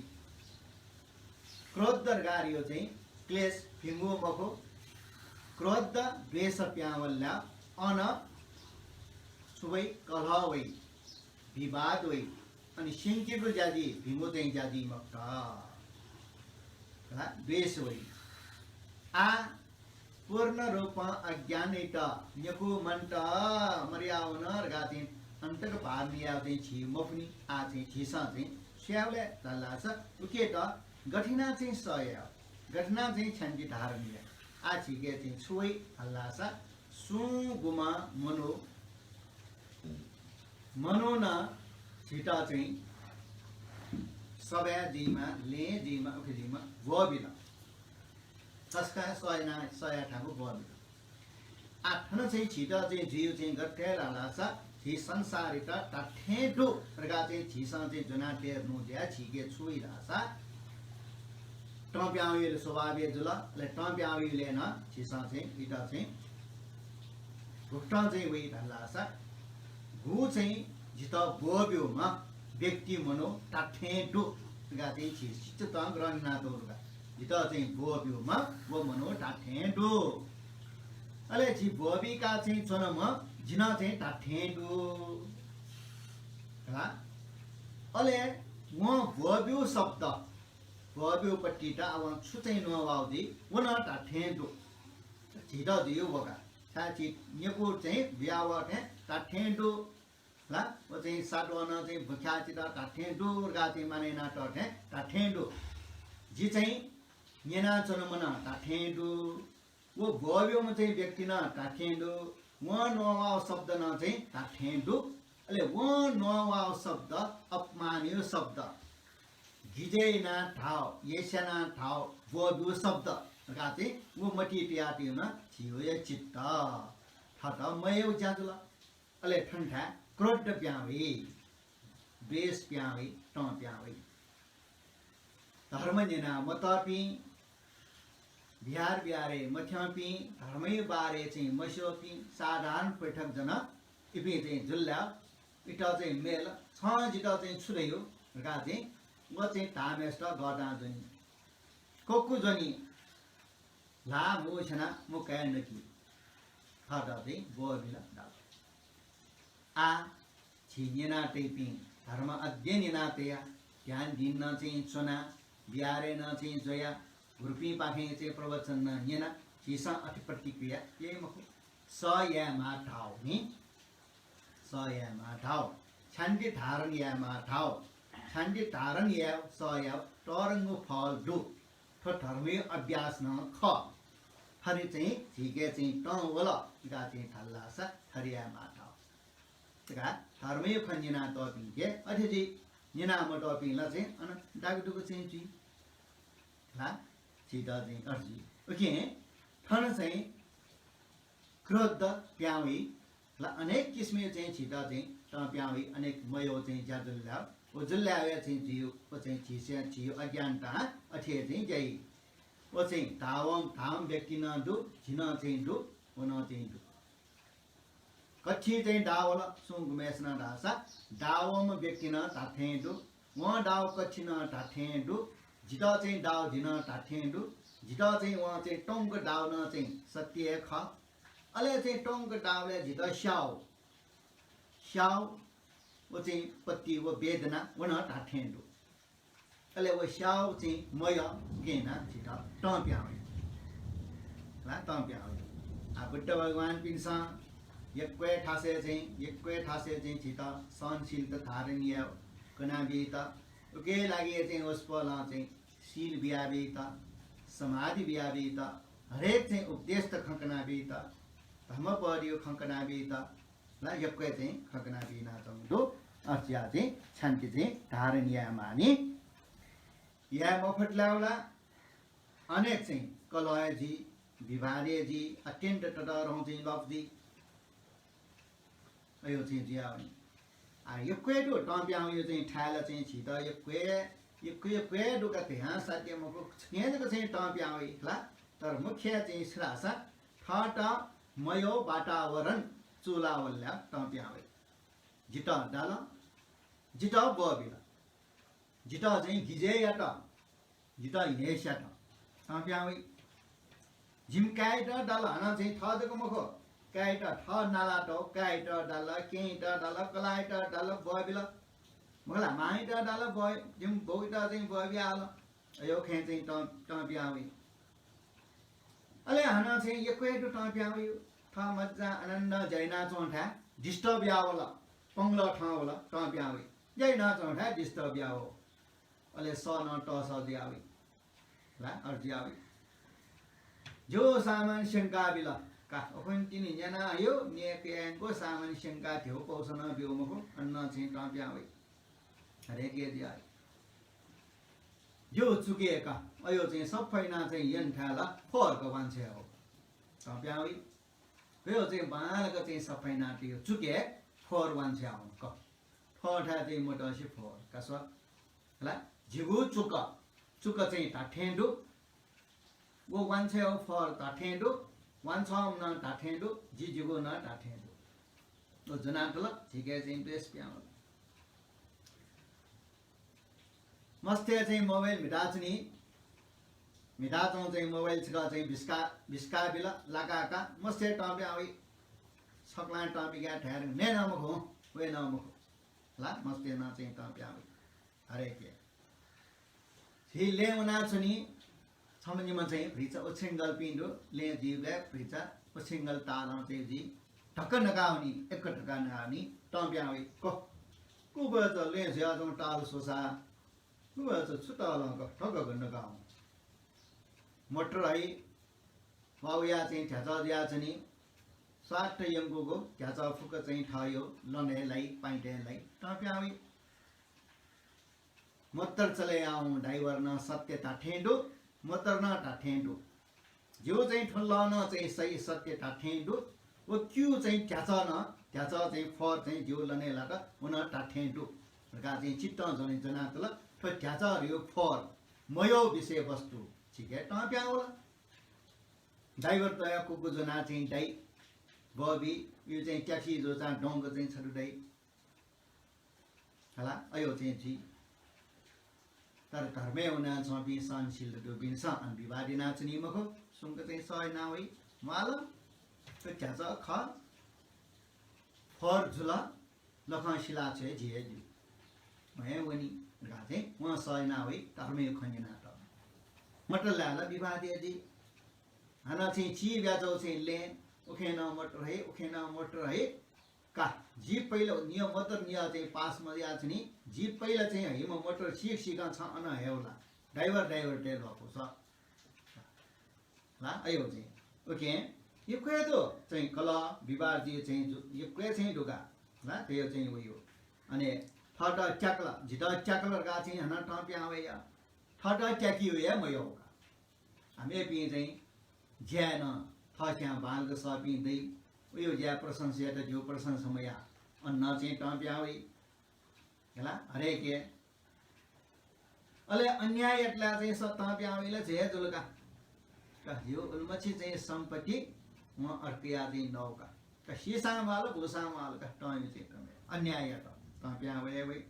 क्रोध धकाः धाःगु चाहिँ क्लेश भिंगु मखु। क्रोध द्वेष प्यां वल ला अन छु वइ? कलह वइ, विवाद वइ, अनि स्यंकेगु ज्या जुइ, भिंगु चाहिँ ज्या जुइ मखुत। द्वेष वइ। आ पूर्ण रूपं अज्ञानयात न्यकू मन्त मर्यावन धकाः चाहिँ अन्तक भाव मियाः चाहिँ झी मफुनि। आ चाहिँ झीसं चाहिँ छु यायेगु धाल धाःसा उकियात गथे यानाः चाहिँ सह यायेगु, गथे यानाः चाहिँ क्षान्ति धारण यायेगु। आ झीके चाहिँ छु वइ धाल धाःसा सुं गुम्ह मनू, मनुखं झीत चाहिँ सभाय् जुइमा, लँय् जुइमा, उखे जुइमा ब्वःबिल। तसकं सह याना, सह याये थाकु ब्वःबिल। आ थन चाहिँ झीत चाहिँ जुइगु चाहिँ गथे धाल धाःसा झी संसारयात धात्थें दु धकाः चाहिँ झीसं चाहिँ ज्वनाः तये धुन जुयाः झीके छु वइ धाःसा तं प्यां वइगु स्वभावय् जुल। अले तं प्यां वइगुलिं नं झीसं चाहिँ इमित चाहिँ भुक्तं चाहिँ वइ धाल धाःसा गु चाहिँ जितः ब्वःब्यूम्ह व्यक्ति मनू धात्थें दु धकाः चाहिँ झी सित तं ग्रहण यानातःगु का। जितः चाहिँ ब्वःब्यूम्ह व मनू धात्थें दु। अले जि ब्वःबीका चाहिँ च्वनाम्ह जि नं चाहिँ धात्थें दु। हला? अले वं ब्वःब्यूगु शब्द, ब्वःब्यूगु पट्टित आ वं छु चाहिँ नवाःगु जुइ, व नं धात्थें दु। झीत जुइगु व का। छाय् झी न्यकू चाहिँ बियावः थें धात्थें दु। हला? व चाहिँ सातवं नं चाहिँ भुख्याः चित धात्थें दु धकाः चाहिँ मानय् यानातः थें धात्थें दु। जि चाहिँ न्यनाच्वनाम्ह नं धात्थें दु। व ब्वःब्यूम्ह चाहिँ व्यक्ति नं धात्थें दु। वं नवाःगु शब्द नं चाहिँ धात्थें दु। अले वं नवाःगु शब्द अपमानया शब्द। गिजय् यानाः धाःगु, यस्यानाः धाःगु, ब्वःब्यूगु शब्द धकाः चाहिँ व मतिइ तयातःगु नं झीगु हे चित्त। थःत मयःगु ज्या जुल। अले थन थ्व क्रोध प्यां वइ, द्वेष प्यां वइ, तं प्यां वइ। धर्म न्यना मतःपिं, बिहार बिहारय् मथ्यंपिं, धर्मया बारे चाहिँ मस्यूपिं साधारण पृथक जन इपिं चाहिँ जुल ला, इमित चाहिँ मेल, छं जितः चाहिँ छु धयागु धकाः चाहिँ व चाहिँ धाःम्हय्सित गःतां ज्वनी। ककु ज्वनी। ल्हाः मू स्यना मू काय् नकी। थःत चाहिँ ब्वःबिल धाल। आ झी न्यनातइपिं, धर्म अध्ययन यानातया, ध्यान धिन नं चाहिँ च्वना, बिहारय् नं चाहिँ ज्वया, गुरुपिंपाखें चाहिँ प्रवचन नं न्यना, झीसं अथे प्रतिक्रिया याइ मखु। सह यायेमाः धाःगु नि। सह यायेमाः धाःगु। क्षान्ति धारण यायेमाः धाःगु। क्षान्ति धारण यायेगु, सह यायेगु तःधंगु फल दु। थ्व धर्मया अभ्यास नं खः। थथे चाहिँ झीके चाहिँ तं वल धकाः चाहिँ धाल धाःसा थथे यायेमाः धाःगु। धकाः धर्मया खँ न्यनातःपिंके अथे जुइ, न्यना मतःपिं ला चाहिँ अन दागुदुगु चाहिँ जुइ। ला झीत चाहिँ अथे जुइ। उकिं थन चाहिँ क्रोध प्यां वइ ला, अनेक किसिमया चाहिँ झीत चाहिँ तं प्यां वइ, अनेक मयःगु चाहिँ ज्या जुल धाःगु। व जुल धाःगु चाहिँ झीगु, व चाहिँ झीसं, झीगु अज्ञानतां अथे हे चाहिँ ज्या याइ। व चाहिँ धाःवं, धाःम्ह व्यक्ति नं दु, झी नं चाहिँ दु, व नं चाहिँ दु। कच्छि चाहिँ दाः वल, सुं गुम्हय्सिनं धाःसा, दाःवंम्ह व्यक्ति नं धात्थें दु, वं दाःगु कच्छि नं धात्थें दु, जितः चाहिँ दाःगु झी नं धात्थें दु, जितः चाहिँ वं चाहिँ त्वंक दाःगु नं चाहिँ सत्य हे खः। अले चाहिँ त्वंक दाःबलय् जितः स्याःगु, स्याःगु व चाहिँ पत्ति व वेदना व नं धात्थें दु। अले व स्याःगु चाहिँ मयः, उकिं यानाः झीत तं प्यां वइ। ला तं प्यां वइ। आ, बुद्ध भगवानपिन्सं यक्व हे थासय् चाहिँ, यक्व हे थासय् चाहिँ झीत सहनशीलता धारण यायेगु कनाबीत, उकिया लागि चाहिँ वसपोलं चाहिँ शील बियाबीत, समाधि बियाबीत, हरेक चाहिँ उपदेशत खँ कनाबीत, धम्मपदया खँ कनाबीत, ला यक्व हे चाहिँ खँ कनाबी यानाच्वंगु दु। अथे जुयाः चाहिँ क्षान्ति चाहिँ धारण यायेमाः नि। याये मफुत ला, ला अनेक चाहिँ कलह हे जुइ, विवाद हे जुइ, अत्यन्त ततःधंगु चाहिँ लफ जुइ। अय् चाहिँ जुयावनी। आ, यक्व हे दु, तं पिहां वइगु चाहिँ थाय् ला चाहिँ झीत यक्व हे, यक्व, यक्व हे दु का, धयां साध्य मखु, छुं जक चाहिँ तं पिहां वइ ला। तर मुख्य चाहिँ छु धाःसा थःत मयः वातावरण चूलावलय् तं पिहां वइ। जितः दाल, जितः ब्वःबिल, जितः चाहिँ गिजय् यात, जितः हेस्यात, तं पिहां वइ। जिमि काय्‌यात दाल, हानं चाहिँ थः जक मखु, काय्‌यात, थः नालात, काय्‌यात दाल, केहेँयात दाल, कलाःयात दाल, ब्वःबिल। मखु ला, मांयात दाल, ब्वः, जिमि बौयात चाहिँ ब्वःबियाहल। अय् खँय् चाहिँ तं, तं पिहां वइ। अले हानं चाहिँ यक्व हे दु तं पिहां वइगु। थः मज्जां आनन्दं ज्या यानाच्वंथाय् disturb याः वल, पंगलः थं वल, तं पिहां वइ। ज्या यानाच्वंथाय् disturb याः वः। अले सः नं तःसः जुयावइ ला, अथे जुयावइ। ज्यू सामान स्यंकाबिल का, उखुन्हु तिनि न्यानाः हयो, नये कयायंगु सामान स्यंकाः ध्यबा पौसा नं ब्यू मखु, अन नं चाहिँ तं पिहां वइ। हरेक हे जुयावइ। ज्यू चुकय् का, अयो चाहिँ सफा यानाः चाहिँ यंथाय् ला फोहोर का वांछ्वये हउ। तं पिहां वइ। अयो चाहिँ बांलाक चाहिँ सफा यानातयो चुकय् फोहोर वांछ्वये हउ का। थःथाय् चाहिँ मतसे फोहोर का स्व। हला, झीगु चुक, चुक चाहिँ धात्थें दु। व वांछ्वयेगु फोहोर धात्थें दु, वांछ्वःम्ह नं धात्थें दु, जि जिगु नं धात्थें दु। व ज्वनातल, झीके चाहिँ द्वेष पिहां वल। मस्तय् चाहिँ mobile म्हिताच्वनी, म्हिताच्वंगु चाहिँ mobile छकः चाहिँ बिस्का, बिस्काबिल, लाकाका मस्तय् तं पिहां वइ। सकलां तं पिकाः धाये धुन, नये नं मखु, वये नं मखु। ला, मस्तय् नं चाहिँ तं पिहां वइ। हरेक हे। झी लँय् वनाच्वनी, छम्ह निम्ह चाहिँ भतिचा उच्छृङ्खलपिं दु, लँय् जुइबलय् भतिचा उच्छृङ्खल तालं चाहिँ जुइ, धक्क नकावनी, एक धक्का नकावनी, तं पिहां वइ, क, गुबलय् च लँय् जुयाच्वंगु ताल स्वसा, गुबलय् च छु तालं क, धक्क नकावं। मोटर है, वा वया चाहिँ ध्याचः जुयाच्वनी, स्वाट्ट यंकूगु ध्याचः फुक्क चाहिँ थःयो लनय् लाइ, पाइँतय् लाइ, तं पिहां वइ। मोटर चले याःम्ह driver नं सत्य धात्थें दु, मोटर नं धात्थें दु। ज्यू चाहिँ थ्व लः नं चाहिँ सही सत्य धात्थें दु। व क्यू चाहिँ ध्याचः नं, ध्याचः चाहिँ फोहोर चाहिँ ज्यू लनय् लात, व नं धात्थें दु धकाः चाहिँ चित्तं ज्वने ज्वनातल। थ्व ध्याचः धयो फोहोर मयः विषयवस्तु झीके तं पिहां वल। Driver तया कुकु ज्वनाः चाहिँ दाइ, बबी, यो चाहिँ taxi ज्वचां दंक चाहिँ छथु दाइ। हला, अयो चाहिँ जुइ। तर धर्मय् वनाच्वंपिं सहनशील दुपिन्सं अन विवाद यानाच्वनी मखु, सुंक चाहिँ सह याना वइ, म्वाल, थ्व ध्याचः खः, फोहोर जुल, लखं सिलाछ्वये झी हे ज्यू। वं हे वनी धकाः चाहिँ वं सह याना वइ, धर्मय् खँ न्यनातः। मोटर लाय् ला विवाद हे जुइ। हानं चाहिँ चिब्याजु चाहिँ लँय्, उखें नं मोटर है, उखें नं मोटर है। का, जि पहिला निया मोटर निया चाहिँ पास मजुयाच्वनी, जि पहिला चाहिँ हइम्ह मोटर सीक सीकं छं अन हयेवला। Driver, driver तये ल्वापु स। ला, अयो चाहिँ। OK, यक्व हे दु चाहिँ कलह विवाद जुइ चाहिँ जु-, यक्व हे चाहिँ दु का। ला, तयो चाहिँ वयो। अने थःत त्याकल, जितः त्याकल धकाः चाहिँ हानं तं पिहां वइ या। थःत त्याकी वइ या मयः का। आ, मेपिं चाहिँ ज्याय् नं थःस्यां बांलाक सःपिं दइ। उयो ज्याय् प्रशंसा यात, जिगु प्रशंसा मया। अन नं चाहिँ तं पिहां वइ। हला, हरेक हे। अले अन्याय यात ला चाहिँ स तं पिहां वइ ला झ्वय् जुल का। का, जिगु उलिमछि चाहिँ सम्पत्ति वं अर्काया चाहिँ नव का। का, सीसां म्वाल, बूसां म्वाल का, तं वइ चाहिँ तं वइ। अन्याय यात, तं पिहां वये वइ।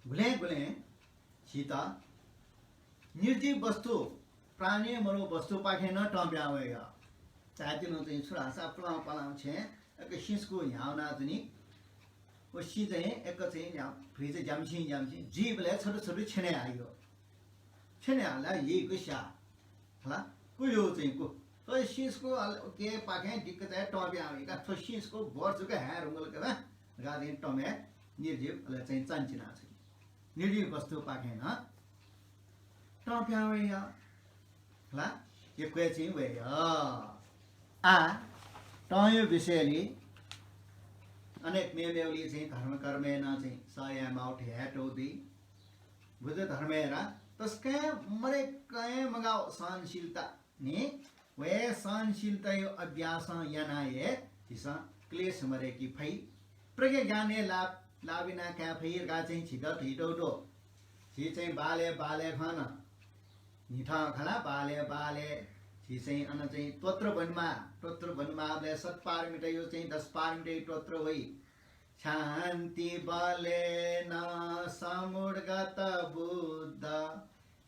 गुलें गुलें झीत निर्जीव वस्तु, प्राणी मरु वस्तुपाखें नं तं पिहां वइ या। चाय्‌तिनि चाहिँ छु धाःसा पुलां पालां छेँ एक सिसकु न्ह्याः वनाच्वनी। व सि चाहिँ एक चाहिँ न्ह्याः भुइँचा ज्यामसिं ज्यामसिं जुइबलय् छथु छथु छ्यनय् हाइयो। छ्यनय् हालाः यइगु स्याः। हला, कुयो चाहिँ कु। थ्व सिसकु अले उकेपाखें दिक्क चाहिँ तं पिहां वइ का, थ्व सिसकु भोर जुक हाये धुंकल का धकाः चाहिँ तमय् निर्जीव अले चाहिँ चन्चिना छ्वइ। निर्जीव वस्तुपाखें नं तं पिहां वइ या। हला, यक्व हे चाहिँ वइ या। आ, तंयो विषयलि अनेक मेमेगुलि चाहिँ धर्मकर्मय् नं चाहिँ सह याये माःगु थें हे तौ दइ। बुद्ध धर्मय् ला तसकं मदय्‌कं हे मगाः सहनशीलता नि। व हे सहनशीलतायो अभ्यासं यानाः हे झीसं क्लेश मदय्‌के फइ, प्रज्ञा ज्ञानय् लाभ, लाभ याना काये फइ धकाः चाहिँ झीत धयातःगु दु। झी चाहिँ बालय् बालय् खन, न्हिथं खला बालय् बालय् झी चाहिँ अन चाहिँ स्तोत्र वनेमाः, स्तोत्र वनेमाःबलय् सत्पारमिताया चाहिँ दशपारमिताया स्तोत्र वइ। क्षान्ति बलेन समुद्गत बुद्ध,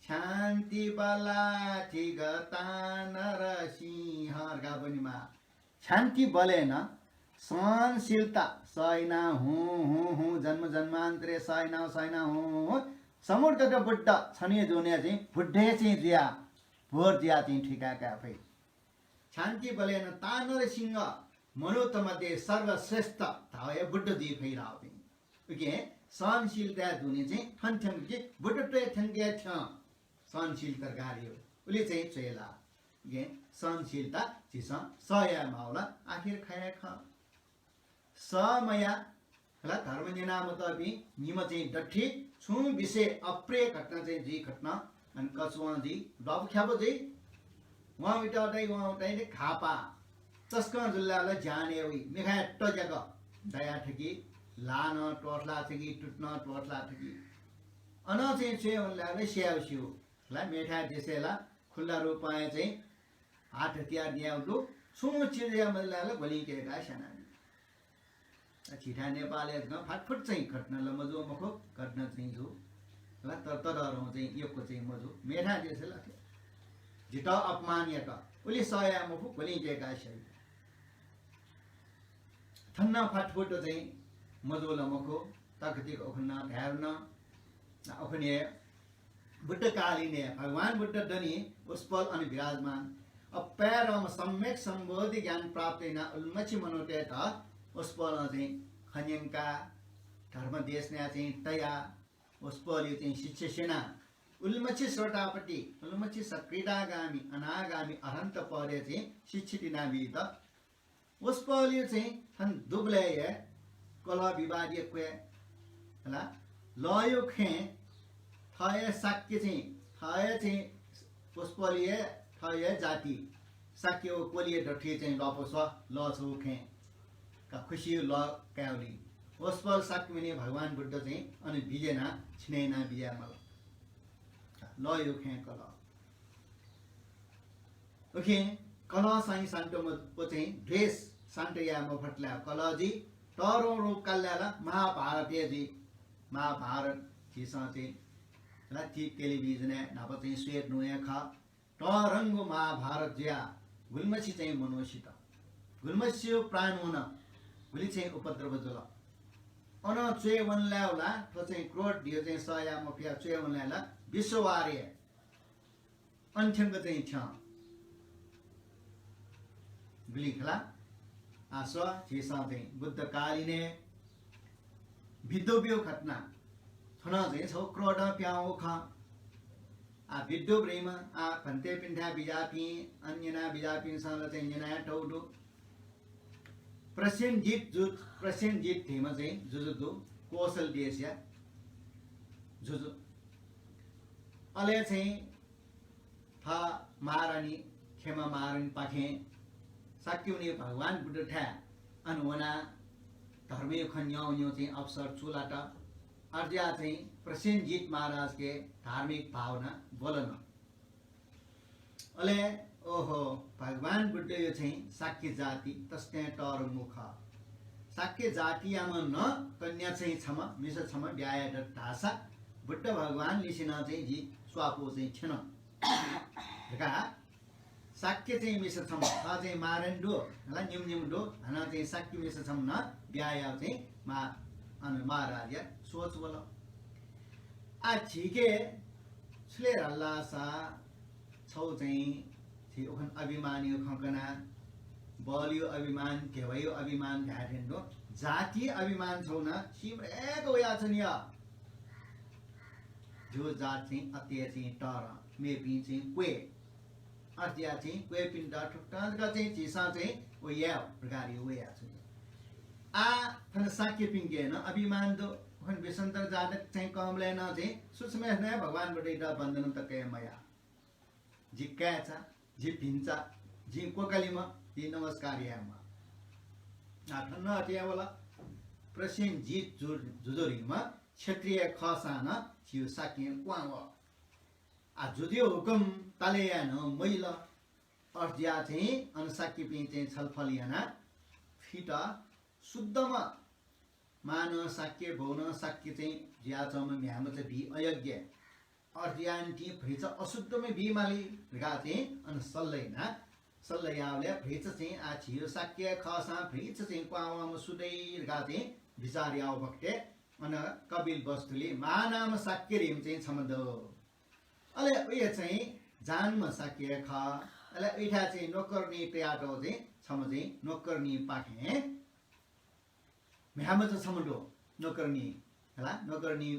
क्षान्ति बलाधिगता नरसिंह धकाः वनेमाः। क्षान्ति बलेन, सहनशीलता, सह याना हुँ, हुँ, हुँ, जन्म जन्मान्तरय् सह याना, सह याना हुँ, हुँ, समुद्गत बुद्ध, छन्हुया जीवनय् चाहिँ बुद्ध हे चाहिँ जुया, भोर जुया चाहिँ थुइका काये फइ। क्षान्ति बलेन ता नरसिंह, मनूत मध्ये सर्वश्रेष्ठ धाःगु हे बुद्ध जुइ फइ धाःगु चाहिँ। उकिं सहनशीलताया दुने चाहिँ थन थ्यंक कि बुद्धत्वय् थ्यंक हे थ्यं सहनशीलता धकाः धाइ। उलि चाहिँ च्वय् ला। उकिं सहनशीलता झीसं सह याये माःगु ला आखिर खः हे खः। सह मयाः, खला धर्म न्यना मतःपिं निम्ह चाहिँ दथुइ, छुं विषय अप्रिय घटना चाहिँ जुइ, घटना अन कचुवां जुइ, ल्वापु ख्यापु जुइ। वं उइत तइ, वं उइत तइ, घाःपाः तसकं जुल धाःसा ज्यानय् वइ, मिखाय् तज्याक दया थकी, ल्हाः नं त्वःथला थकी, तुति नं त्वःथला थकी। अनं चाहिँ च्वय् वन धाःसा स्याये स्यू। खला मेथाय् देशय् ला खुल्ला रूपं हे चाहिँ हात हतियार न्यायेगु दु, छुं चिज याये मज्यू धाःसा ला ग्वलिं कय्काः स्यानाबी। अ, झीथाय् नेपालय् जक फाटफुट चाहिँ घटना ला मजू मखु, घटना चाहिँ जू। ला तर तःधंगु चाहिँ यक्व चाहिँ मजू। मेथाय् देशय् ला जितः अपमान यात, उलि सह याये मफु, ग्वलिं कय्काः स्याइ। थन नं फाटफुट चाहिँ मजू ला मखु, तकतिक उखुन्हु धायेधुन। उखुन्हु हे बुद्धकालीनय् भगवान बुद्ध दनि, वसपोल अन विराजमान। अपाय्‌धंम्ह सम्यक सम्बोधि ज्ञान प्राप्त यानाः उलिमछि मनूतय्‌त वसपोलं चाहिँ खँ न्यंकाः धर्म देशनाय् चाहिँ तयाः वसपोलया चाहिँ शिक्षा स्यनाः उलिमछि स्रोतापत्ति, उलिमछि सकृदागामी, अनागामी अरहन्त पदय् चाहिँ शिक्षित यानाबीत वसपोलया चाहिँ थन दुबलय् हे कलह विवाद यक्व हे, हला, लःया खँय् थः हे शाक्य चाहिँ, थः हे चाहिँ वसपोलया थः हे जाति शाक्य व कोलिया दथुइ चाहिँ ल्वापु स्वः, लः छगू खँय् का खुसिया लः कायेवली। वसपोल शाक्यमुनि भगवान बुद्ध चाहिँ अन बिज्यानाः छिने यानाः बिज्याये माल। लःया खँय् कलह। उकिं कलह चाहिँ शान्त म-, व चाहिँ द्वेष शान्त याये मफत ला कलह जुइ, तःधंगु रूप काल ला महाभारत हे जुइ। महाभारत झीसं चाहिँ ला ति-, टेलिभिजनय् न्हापा चाहिँ स्वयेधुन हे खः। तःधंगु महाभारत जुयाः गुलिमछि चाहिँ मनू सित, गुलिमछि प्राण वन, गुलि चाहिँ उपद्रव जुल। अन च्वय् वन लाय् ला थ्व चाहिँ क्रोध धियो चाहिँ सह याये मफया च्वय् वन लाय् ला विश्ववार हे अन थ्यंक चाहिँ थ्यं। गुलि खला। आ, स्व, झीसं चाहिँ बुद्धकालीनय् विद्वपया घटना। थन चाहिँ छगू क्रोधं प्याहां वःगु खः। आ, विद्वप धाइम्ह, आ, भन्तेपिन्थाय् बिज्याःपिं, अन न्यना बिज्याःपिन्सं ला चाहिँ न्यना हे तःगु दु। प्रसेनजित जु-, प्रसेनजित धाइम्ह चाहिँ जुजु दु, कोसल देशया जुजु। अले चाहिँ थः महारानी खेमा महारानीपाखें शाक्यमुनि भगवान बुद्धथाय् अन वनाः धर्मया खँ न्यंगु न्यंगु चाहिँ अवसर चूलात। अथे जुयाः चाहिँ प्रसेनजित महाराजके धार्मिक भावना ब्वलन। अले ओहो, भगवान बुद्धया चाहिँ शाक्य जाति तसकं तःधंगु खः। शाक्य जातियाम्ह नं कन्या चाहिँ छम्ह, मिसा छम्ह ब्याहा याये दत धाःसा बुद्ध भगवानलिसे नं चाहिँ जि स्वापू चाहिँ थ्यन धकाः शाक्य चाहिँ मिसा छम्ह, थः चाहिँ महारानी दु, हला निम्ह निम्ह दु, हानं चाहिँ शाक्य मिसा छम्ह नं ब्याहा यायेगु चाहिँ मा-, अन महाराजया सोच वल। आ, झीके छु ले धाल धाःसा छगू चाहिँ झी उखुन्हु अभिमानया खँ कना, बलया अभिमान, ध्यबाया अभिमान धाये थें दु, जातिया अभिमान छगू नं सीम्हय्क वयाच्वनी। झीगु जात चाहिँ अति हे चाहिँ तःधं, मेपिं चाहिँ क्वय्। अथे जुयाः चाहिँ क्वय्‌पिन्त थुकथं जक चाहिँ झीसं चाहिँ व याये धकाः वयाच्वनी। आ, थन शाक्यपिन्के नं अभिमान दु। उखुन्हु वृषन्तर जातक चाहिँ कंबलय् नं चाहिँ सुथसिम्हय्सिनं हे भगवान बुद्धयात वन्दना तक हे मयाः। जि काय्‌चा, जि भिन्चा, जि कोकालिम्ह, जि नमस्कार यायेमाः। आ, थन नं अथे हे वल। प्रसेनजित जु-, जुजुरिम्ह क्षत्रिय खःसां नं झीगु शाक्यं क्वहां वः। आ, जुजुया हुकुम ताले याये नं मजिल। अथे जुयाः चाहिँ अन शाक्यपिं चाहिँ छलफल यानाः फुइत शुद्धम्ह मांनं शाक्य, बौनं शाक्य चाहिँ जुयाच्वंम्ह म्ह्याय्‌मचा बी अयोग्य। अथे जुयाः निंतिं भतिचा अशुद्धम्ह बी माली धकाः चाहिँ अन सल्लाह याना। सल्लाह याःबलय् भतिचा चाहिँ आ झीगु शाक्य खःसां भतिचा चाहिँ क्वहां वःम्ह सु दइ धकाः चाहिँ बिचाः याः बखतय् अन कपिलवस्तुलि मांनाम्ह शाक्य धइम्ह चाहिँ छम्ह दु। अले उया चाहिँ जहांम्ह शाक्य खः। अले उइथाय् चाहिँ नोकरनी तयातःगु चाहिँ छम्ह चाहिँ नोकरनीपाखें म्ह्याय्‌मचा छम्ह दु, नोकरनी। हला, नोकरनी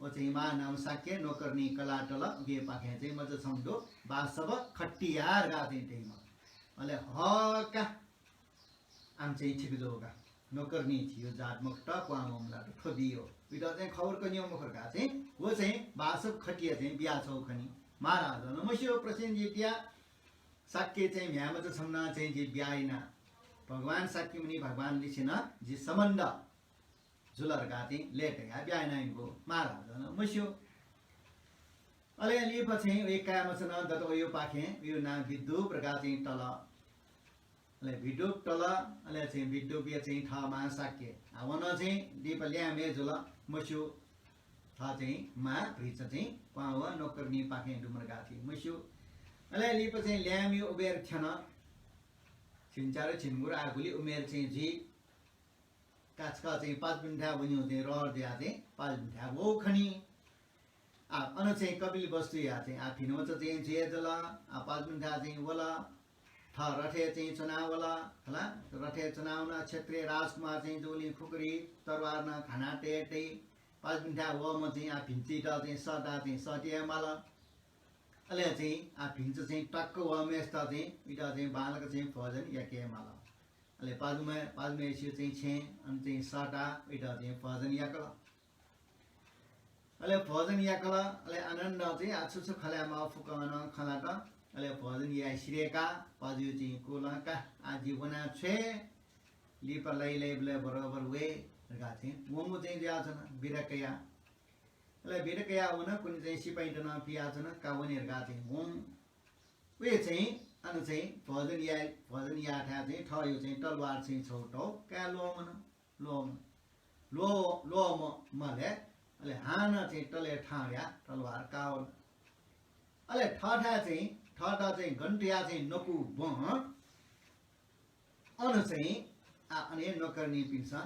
व चाहिँ मांनाम्ह शाक्य, नोकरनी कलातल, उकिपाखें चाहिँ मचा छम्ह दु, वासव खटिया धकाः चाहिँ धइम्ह। अले हका, आम चाहिँ ठीक जू का। नोकरनी झीगु जात मखुत, क्वहां वःम्ह ला त थ्व बी हो। उइत चाहिँ खबर कन्यं मखु धकाः चाहिँ व चाहिँ वासव खटिया चाहिँ बियाछ्वः खनी। महाराजं नं मस्यू, प्रसेनजितया शाक्य चाहिँ म्ह्याय्‌मचा छम्ह नं चाहिँ जि बिया याना। भगवान शाक्यमुनि भगवानलिसे नं जि सम्बन्ध जुल धकाः चाहिँ लय् तयाः बिया यानाइगु महाराजं नं मस्यू। अले लिपा चाहिँ वया काय्‌मचा नं दत, वयापाखें वया नां विद्युप धकाः चाहिँ तल। अले विद्युप तल, अले चाहिँ विद्युपया चाहिँ थः मां शाक्य। आ, व नं चाहिँ लिपा ल्याय्म्ह हे जुल, मस्यू। थः चाहिँ मां भतिचा चाहिँ क्वहां वः, नोकरनीपाखें दुम्ह धकाः चाहिँ मस्यू। अले लिपा चाहिँ ल्याय्‌म्हया उमेर थ्यन। झिंच्यादँ झिंगुदँ आ गुलि उमेर चाहिँ जुइ। का छकः चाहिँ पाजुपिन्थाय् वनेगु चाहिँ रहर जुयाः चाहिँ पाजुपिन्थाय् वः खनी। आ, अन चाहिँ कपिलवस्तुया चाहिँ आ भिंमचा चाहिँ जुया जुल। आ, पाजुपिन्थाय् चाहिँ वल। थः रथय् चाहिँ च्वना वल। हला, रथय् च्वना वन। क्षत्रिय राजकुमार चाहिँ जूगुलिं खुकुरी तरवार नं घाना तये तइ। पाजुपिन्थाय् वःम्ह चाहिँ आ भिंचायात चाहिँ सःताः चाहिँ सःते याये माल। अले चाहिँ आ भिंचा चाहिँ टक्क वःम्हेसित चाहिँ उइत चाहिँ बांलाक चाहिँ भोजन याके माल। अले पाजुम्ह, पाजुम्हय्‌सिगु चाहिँ छेँय् अन चाहिँ सःताः उइत चाहिँ भोजन याकल। अले भोजन याकल, अले आनन्दं चाहिँ आ छु छु खँ ल्हायेमाःगु फुक्कं नं खँ ल्हात। अले भोजन याये सिधय्‌काः पाजुया चाहिँ कुलं का आ जि वना छ्वये, लिपा लइ लइबलय् बरोबर वये धकाः चाहिँ वंगु चाहिँ जुयाच्वन बिदा कयाः। अले बिदा कयाः वन, कुन्हु चाहिँ सिपाइँत नं पियाच्वन, का वने धकाः चाहिँ वं। उहे चाहिँ अन चाहिँ भोजन याये, भोजन याःथाय् चाहिँ थःगु चाहिँ तलवार चाहिँ छगू तः काये ल्वःमन, ल्वःमन। ल्वः, ल्वःम्ह, मले, अले हानं चाहिँ तलय् थाहां वयाः तलवार काः वल। अले थःथाय् चाहिँ, थःत चाहिँ गन तयाः चाहिँ नकूबं अन चाहिँ आ, अन हे नोकरनीपिन्सं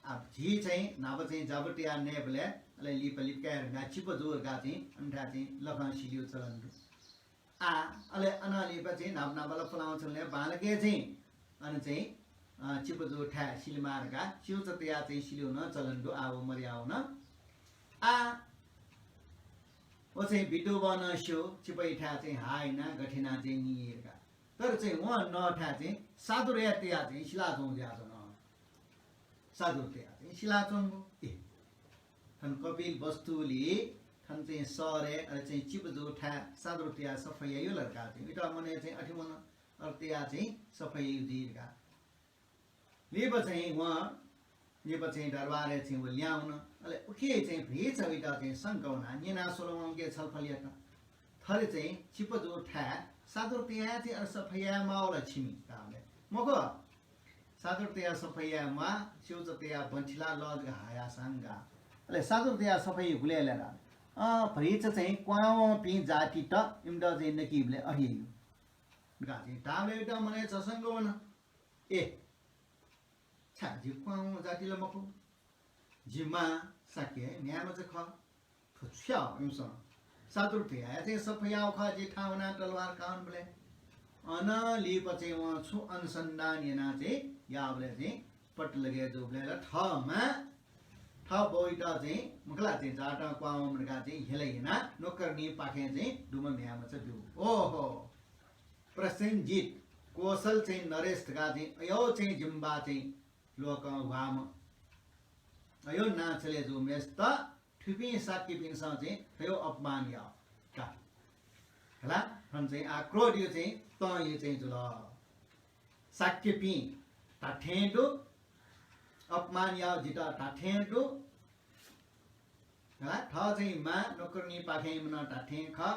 आ, झी चाहिँ न्हापा चाहिँ जाबु तयाः नयेबलय् अले लिपा लिपा काये धकाः चिपा जू धकाः चाहिँ अनथाय् चाहिँ लखं सिलेगु चलन दु। आ, अले अन लिपा चाहिँ न्हापा न्हापा ला पुलांगु चलन, बांलाक हे चाहिँ अन चाहिँ, अ, चिपा जूथाय् सिलेमाः धकाः च्यूचा तयाः चाहिँ सिलेगु नं चलन दु। आ, व मदयावन। आ, व चाहिँ विद्युपं नं स्यू, चिपायाथाय् चाहिँ हाः यानाः गथे यानाः चाहिँ नी धकाः। तर चाहिँ वं नःथाय् चाहिँ सादुर तयाः चाहिँ सिलाच्वंगु जुयाच्वन। सादुर तयाः चाहिँ सिलाच्वंगु। ए, थन कपिलवस्तुलि थन चाहिँ शहरय् अले चाहिँ चिपा जूथाय् सादुर तयाः सफा याइगु ला धकाः चाहिँ उइत मनय् चाहिँ अथे वन। अले तयाः चाहिँ सफा याइगु जुइ धकाः। लिपा चाहिँ वं, लिपा चाहिँ दरबारय् चाहिँ व लिहां वन। अले उखे चाहिँ भतिचा उइत चाहिँ शंका वनाः न्यना स्वल, वं उके छलफल यात। थथे चाहिँ चिपा जूथाय् सादुर तयाः चाहिँ अले सफा याये माःगु ला छिमि धाःबलय्, मखु, सादुर तयाः सफा याये म्वाः, च्यूचा तयाः बँथिलाः लः जक हाः याःसां गाः। अले सादुर तयाः सफा याइ गुलय् ला धाःबलय्, अँ, भतिचा चाहिँ क्वहां वंपिं जातित इमित चाहिँ नकीबलय् अथे याइगु धकाः चाहिँ धाःबलय् उइत मनय् झसंक वन। ए, छाय् जि क्वहां वंगु जाति ला मखु? जि मां शाक्य म्ह्याय्‌मचा खः। थ्व छु याः इमिसं? सादुर तयाः चाहिँ सफा याःगु खः, जि थाहां वनाः तलवार काः वंबलय्। अन लिपा चाहिँ वं छुं अनुसन्धान यानाः चाहिँ याःबलय् चाहिँ पत्ता लगे जूबलय् ला थः मां, थः बौइत चाहिँ मखु ला चाहिँ जातं क्वहां वंम्ह धकाः चाहिँ हेला यानाः नोकरनीपाखें चाहिँ दुम्ह म्ह्याय्‌मचा ब्यूगु। ओहो, प्रसेनजित, कोसल चाहिँ नरेश धकाः चाहिँ अय् चाहिँ जिम्बा चाहिँ लोकं ह्वाःम्ह, अय् नां चले जूम्हेसित थुपिं शाक्यपिन्सं चाहिँ थय् अपमान याः का। हला, थन चाहिँ आ क्रोधया चाहिँ तं हे चाहिँ जुल। शाक्यपिं धात्थें दु, अपमान याव जितः धात्थें दु। हला, थः चाहिँ मां नोकरनीपाखें नं धात्थें खः।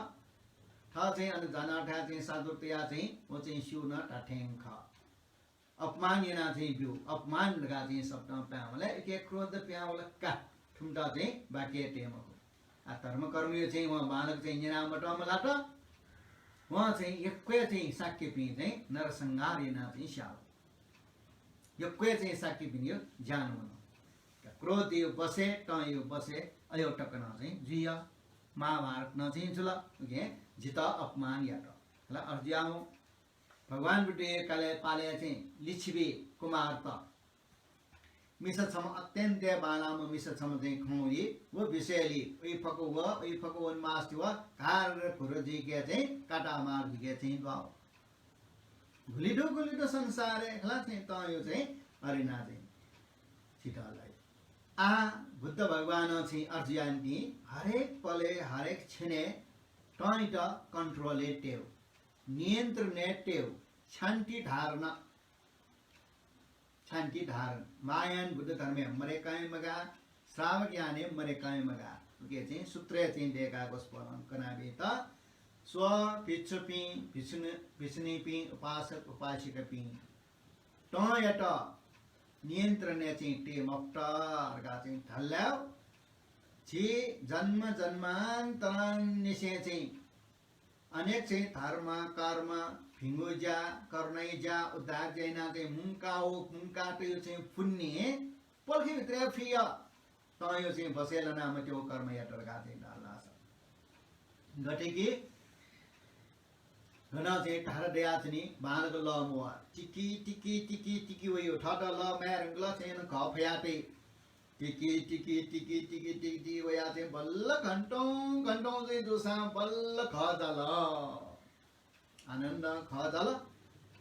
थः चाहिँ अन जानाथाय् चाहिँ सादुर तयाः चाहिँ व चाहिँ स्यू नं धात्थें खः। अपमान यानाः चाहिँ ब्यू, अपमान धकाः चाहिँ शब्दं पिहां वल, उके क्रोध पिहां वल का, थुमित चाहिँ वाक्य तये मखु। आ, धर्मकर्मयो चाहिँ वं बांलाक चाहिँ न्यना मतःम्ह लात, वं चाहिँ यक्व चाहिँ शाक्यपिं चाहिँ नरसंहार यानाः चाहिँ स्याल। यक्व चाहिँ शाक्यपिनियो ज्यान वन। क्रोधयो बसे, तंयो बसे, अयो तक नं चाहिँ जुइय। महाभारत नं चाहिँ जुल, उके जितः अपमान यात। हला, अर्जुन भगवान बुद्धया कालय् पालय् चाहिँ लिच्छवि कुमारत मिसा छम्ह अत्यन्त बांलाम्ह मिसा छम्ह चाहिँ खंगु, व विषयलि उइ फक व, उइ फक वनमास्ति व, घार घुर जुइके चाहिँ काटामार जुइके चाहिँ द्वाः। गुलि दु, गुलि दु संसारय् खला चाहिँ तंयो चाहिँ अरिना चाहिँ चितलाई। आ बुद्ध भगवान चाहिँ अर्जुनयान्ति हरेक पले हरेक क्षणे तंइत control-य् तेउ, नियन्त्रणय् तेउ, क्षान्ति धारण, क्षान्ति धारण। मायान बुद्ध धर्मय् मरे काय् मगा, श्रावक याने मरे काय् मगा। उके चाहिँ सूत्रय् चाहिँ देका गोस्पोलं कनाबी त स्व भिक्षुपिं, भिक्षुणी-, भिक्षुणीपिं, उपासक, उपासिकापिं। तंयात नियन्त्रणय् चाहिँ ते मफुत धकाः चाहिँ धल्लाय् झी जन्म जन्मान्तरनिसें चाहिँ अनेक चाहिँ धर्म, कर्म, भिंगु ज्या, करुणाया ज्या, उद्धार ज्या यानाः चाहिँ मुंकाः व मुंकातयो चाहिँ पुण्य पलखी भित्रय् फुइय। तंयो चाहिँ बसय् लाना मत्यु कर्म यात धकाः चाहिँ धाल धाःसा। गथे कि गन चाहिँ धारा दयाच्वनी, बांलाक लः मवा। तिकी, तिकी, तिकी, तिकी वयो। थःत लः माये धुंकल चाहिँ नं घः फयातइ। तिकी, तिकी, तिकी, तिकी, तिकी, तिकी वया चाहिँ बल्ल घन्टौं, घन्टौं चाहिँ जूसां बल्ल घः जाल। आनन्द घः जाल।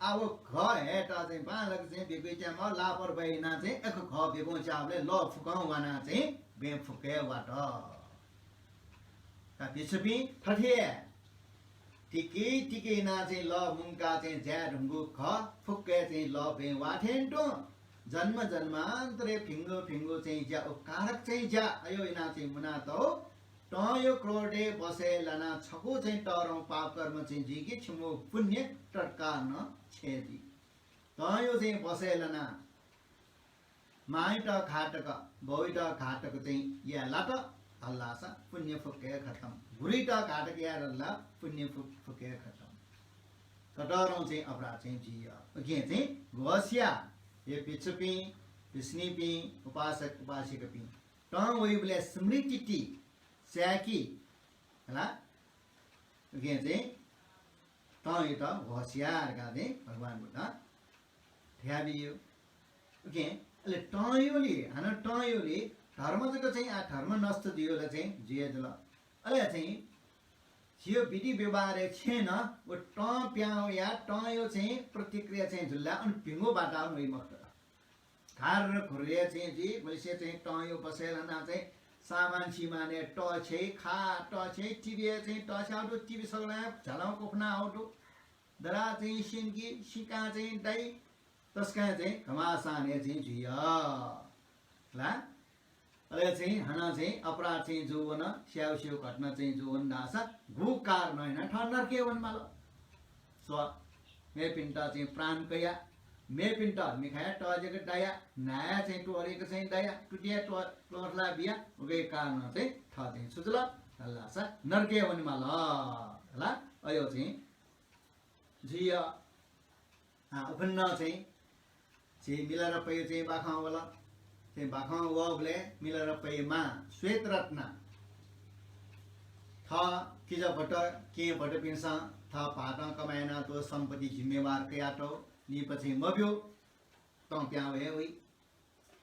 आ व घः हयेत चाहिँ बांलाक चाहिँ बेकुइ त्यायेमाः, लापरवाही यानाः चाहिँ एक घः बेगुं च्याःबलय् लः फुक्कं वानाः चाहिँ बँय् फुक्कय् वात। का भिक्षुपिं थथे हे तिकी तिकी यानाः चाहिँ लः मुंकाः चाहिँ जाये धुंगु घः फुक्कय् चाहिँ लः बँय् वाः थें तुं जन्म जन्मान्तरय् भिंगु भिंगु चाहिँ ज्या, उपकारक चाहिँ ज्या अयो यानाः चाहिँ मुनातःगु तंयो क्रोधय् बसय् लानाः छकू चाहिँ तःधंगु पाप कर्म चाहिँ जुइकी छिमिगु पुण्य तत्कालं क्षय जुइ। तंयो चाहिँ बसय् लानाः मांयात घातक, बौयात घातक चाहिँ याये लात धाःसा पुण्य फुक्कय् खतम। गुरुयात घातक याये लात धाःसा पुण्य फुक्क, फुक्कय् खतम। ततःधंगु चाहिँ अपराध चाहिँ जुइय। उकिं चाहिँ होसियार, हे भिक्षुपिं, भिक्षुणीपिं, उपासक उपासिकापिं, तं वइबलय् स्मृति ति चाय्की हला। उकिं चाहिँ तंयात होसियार धकाः चाहिँ भगवान बुद्धं धयाबियो। उकिं अले तंयोलि, हानं तंयोलि धर्म जक चाहिँ आ धर्म नष्ट जुइयोला चाहिँ जुया जुल। अले चाहिँ झीयो विधि व्यवहारय् छेँ नं व तं पिहां वया तंयो चाहिँ प्रतिक्रिया चाहिँ जुल ला, अन भिंगु वातावरण वइ मखुत। घार घुर्रे चाहिँ जुइ, गुलिसे चाहिँ तंयो बसय् लानाः चाहिँ सामान सिमानय् तछ्याइ, खा तछ्याइ, टिभीय् चाहिँ तछ्याउ दु, टिभी सगलं झ्यालं क्वफुना हउ दु, दरा चाहिँ स्यंकी, सिकां चाहिँ दाइ, तसकं चाहिँ घमासानय् चाहिँ जुइय ला। अले चाहिँ हानं चाहिँ अपराध चाहिँ जूवन, स्याउ स्याउ घटना चाहिँ जूवन धाःसा गु कारणं यानाः थः नरकय् वनेमाल। स्व, मेपिन्त चाहिँ प्राण कया, मेपिन्त मिखाया तः जक दाया, न्हाया चाहिँ त्वरेक चाहिँ दाया, तुतिया त्व-, त्वरला बिया, उकिया कारणं चाहिँ थः चाहिँ छु जुल धाःसा नरकय् वनेमाल। हला, अयो चाहिँ जुइय। आ, उखुन्हु चाहिँ झी मिलारेपाया चाहिँ बाखं वल। चाहिँ बाखं वःबलय् मिलारेपाया मां श्वेतरत्ना थः किजाभत, केहेँभतपिन्सं थः भाःतं कमाय् यानातःगु सम्पत्ति जिम्मेवार कयातःगु, लिपा चाहिँ मब्यू, तं पिहां वये वइ।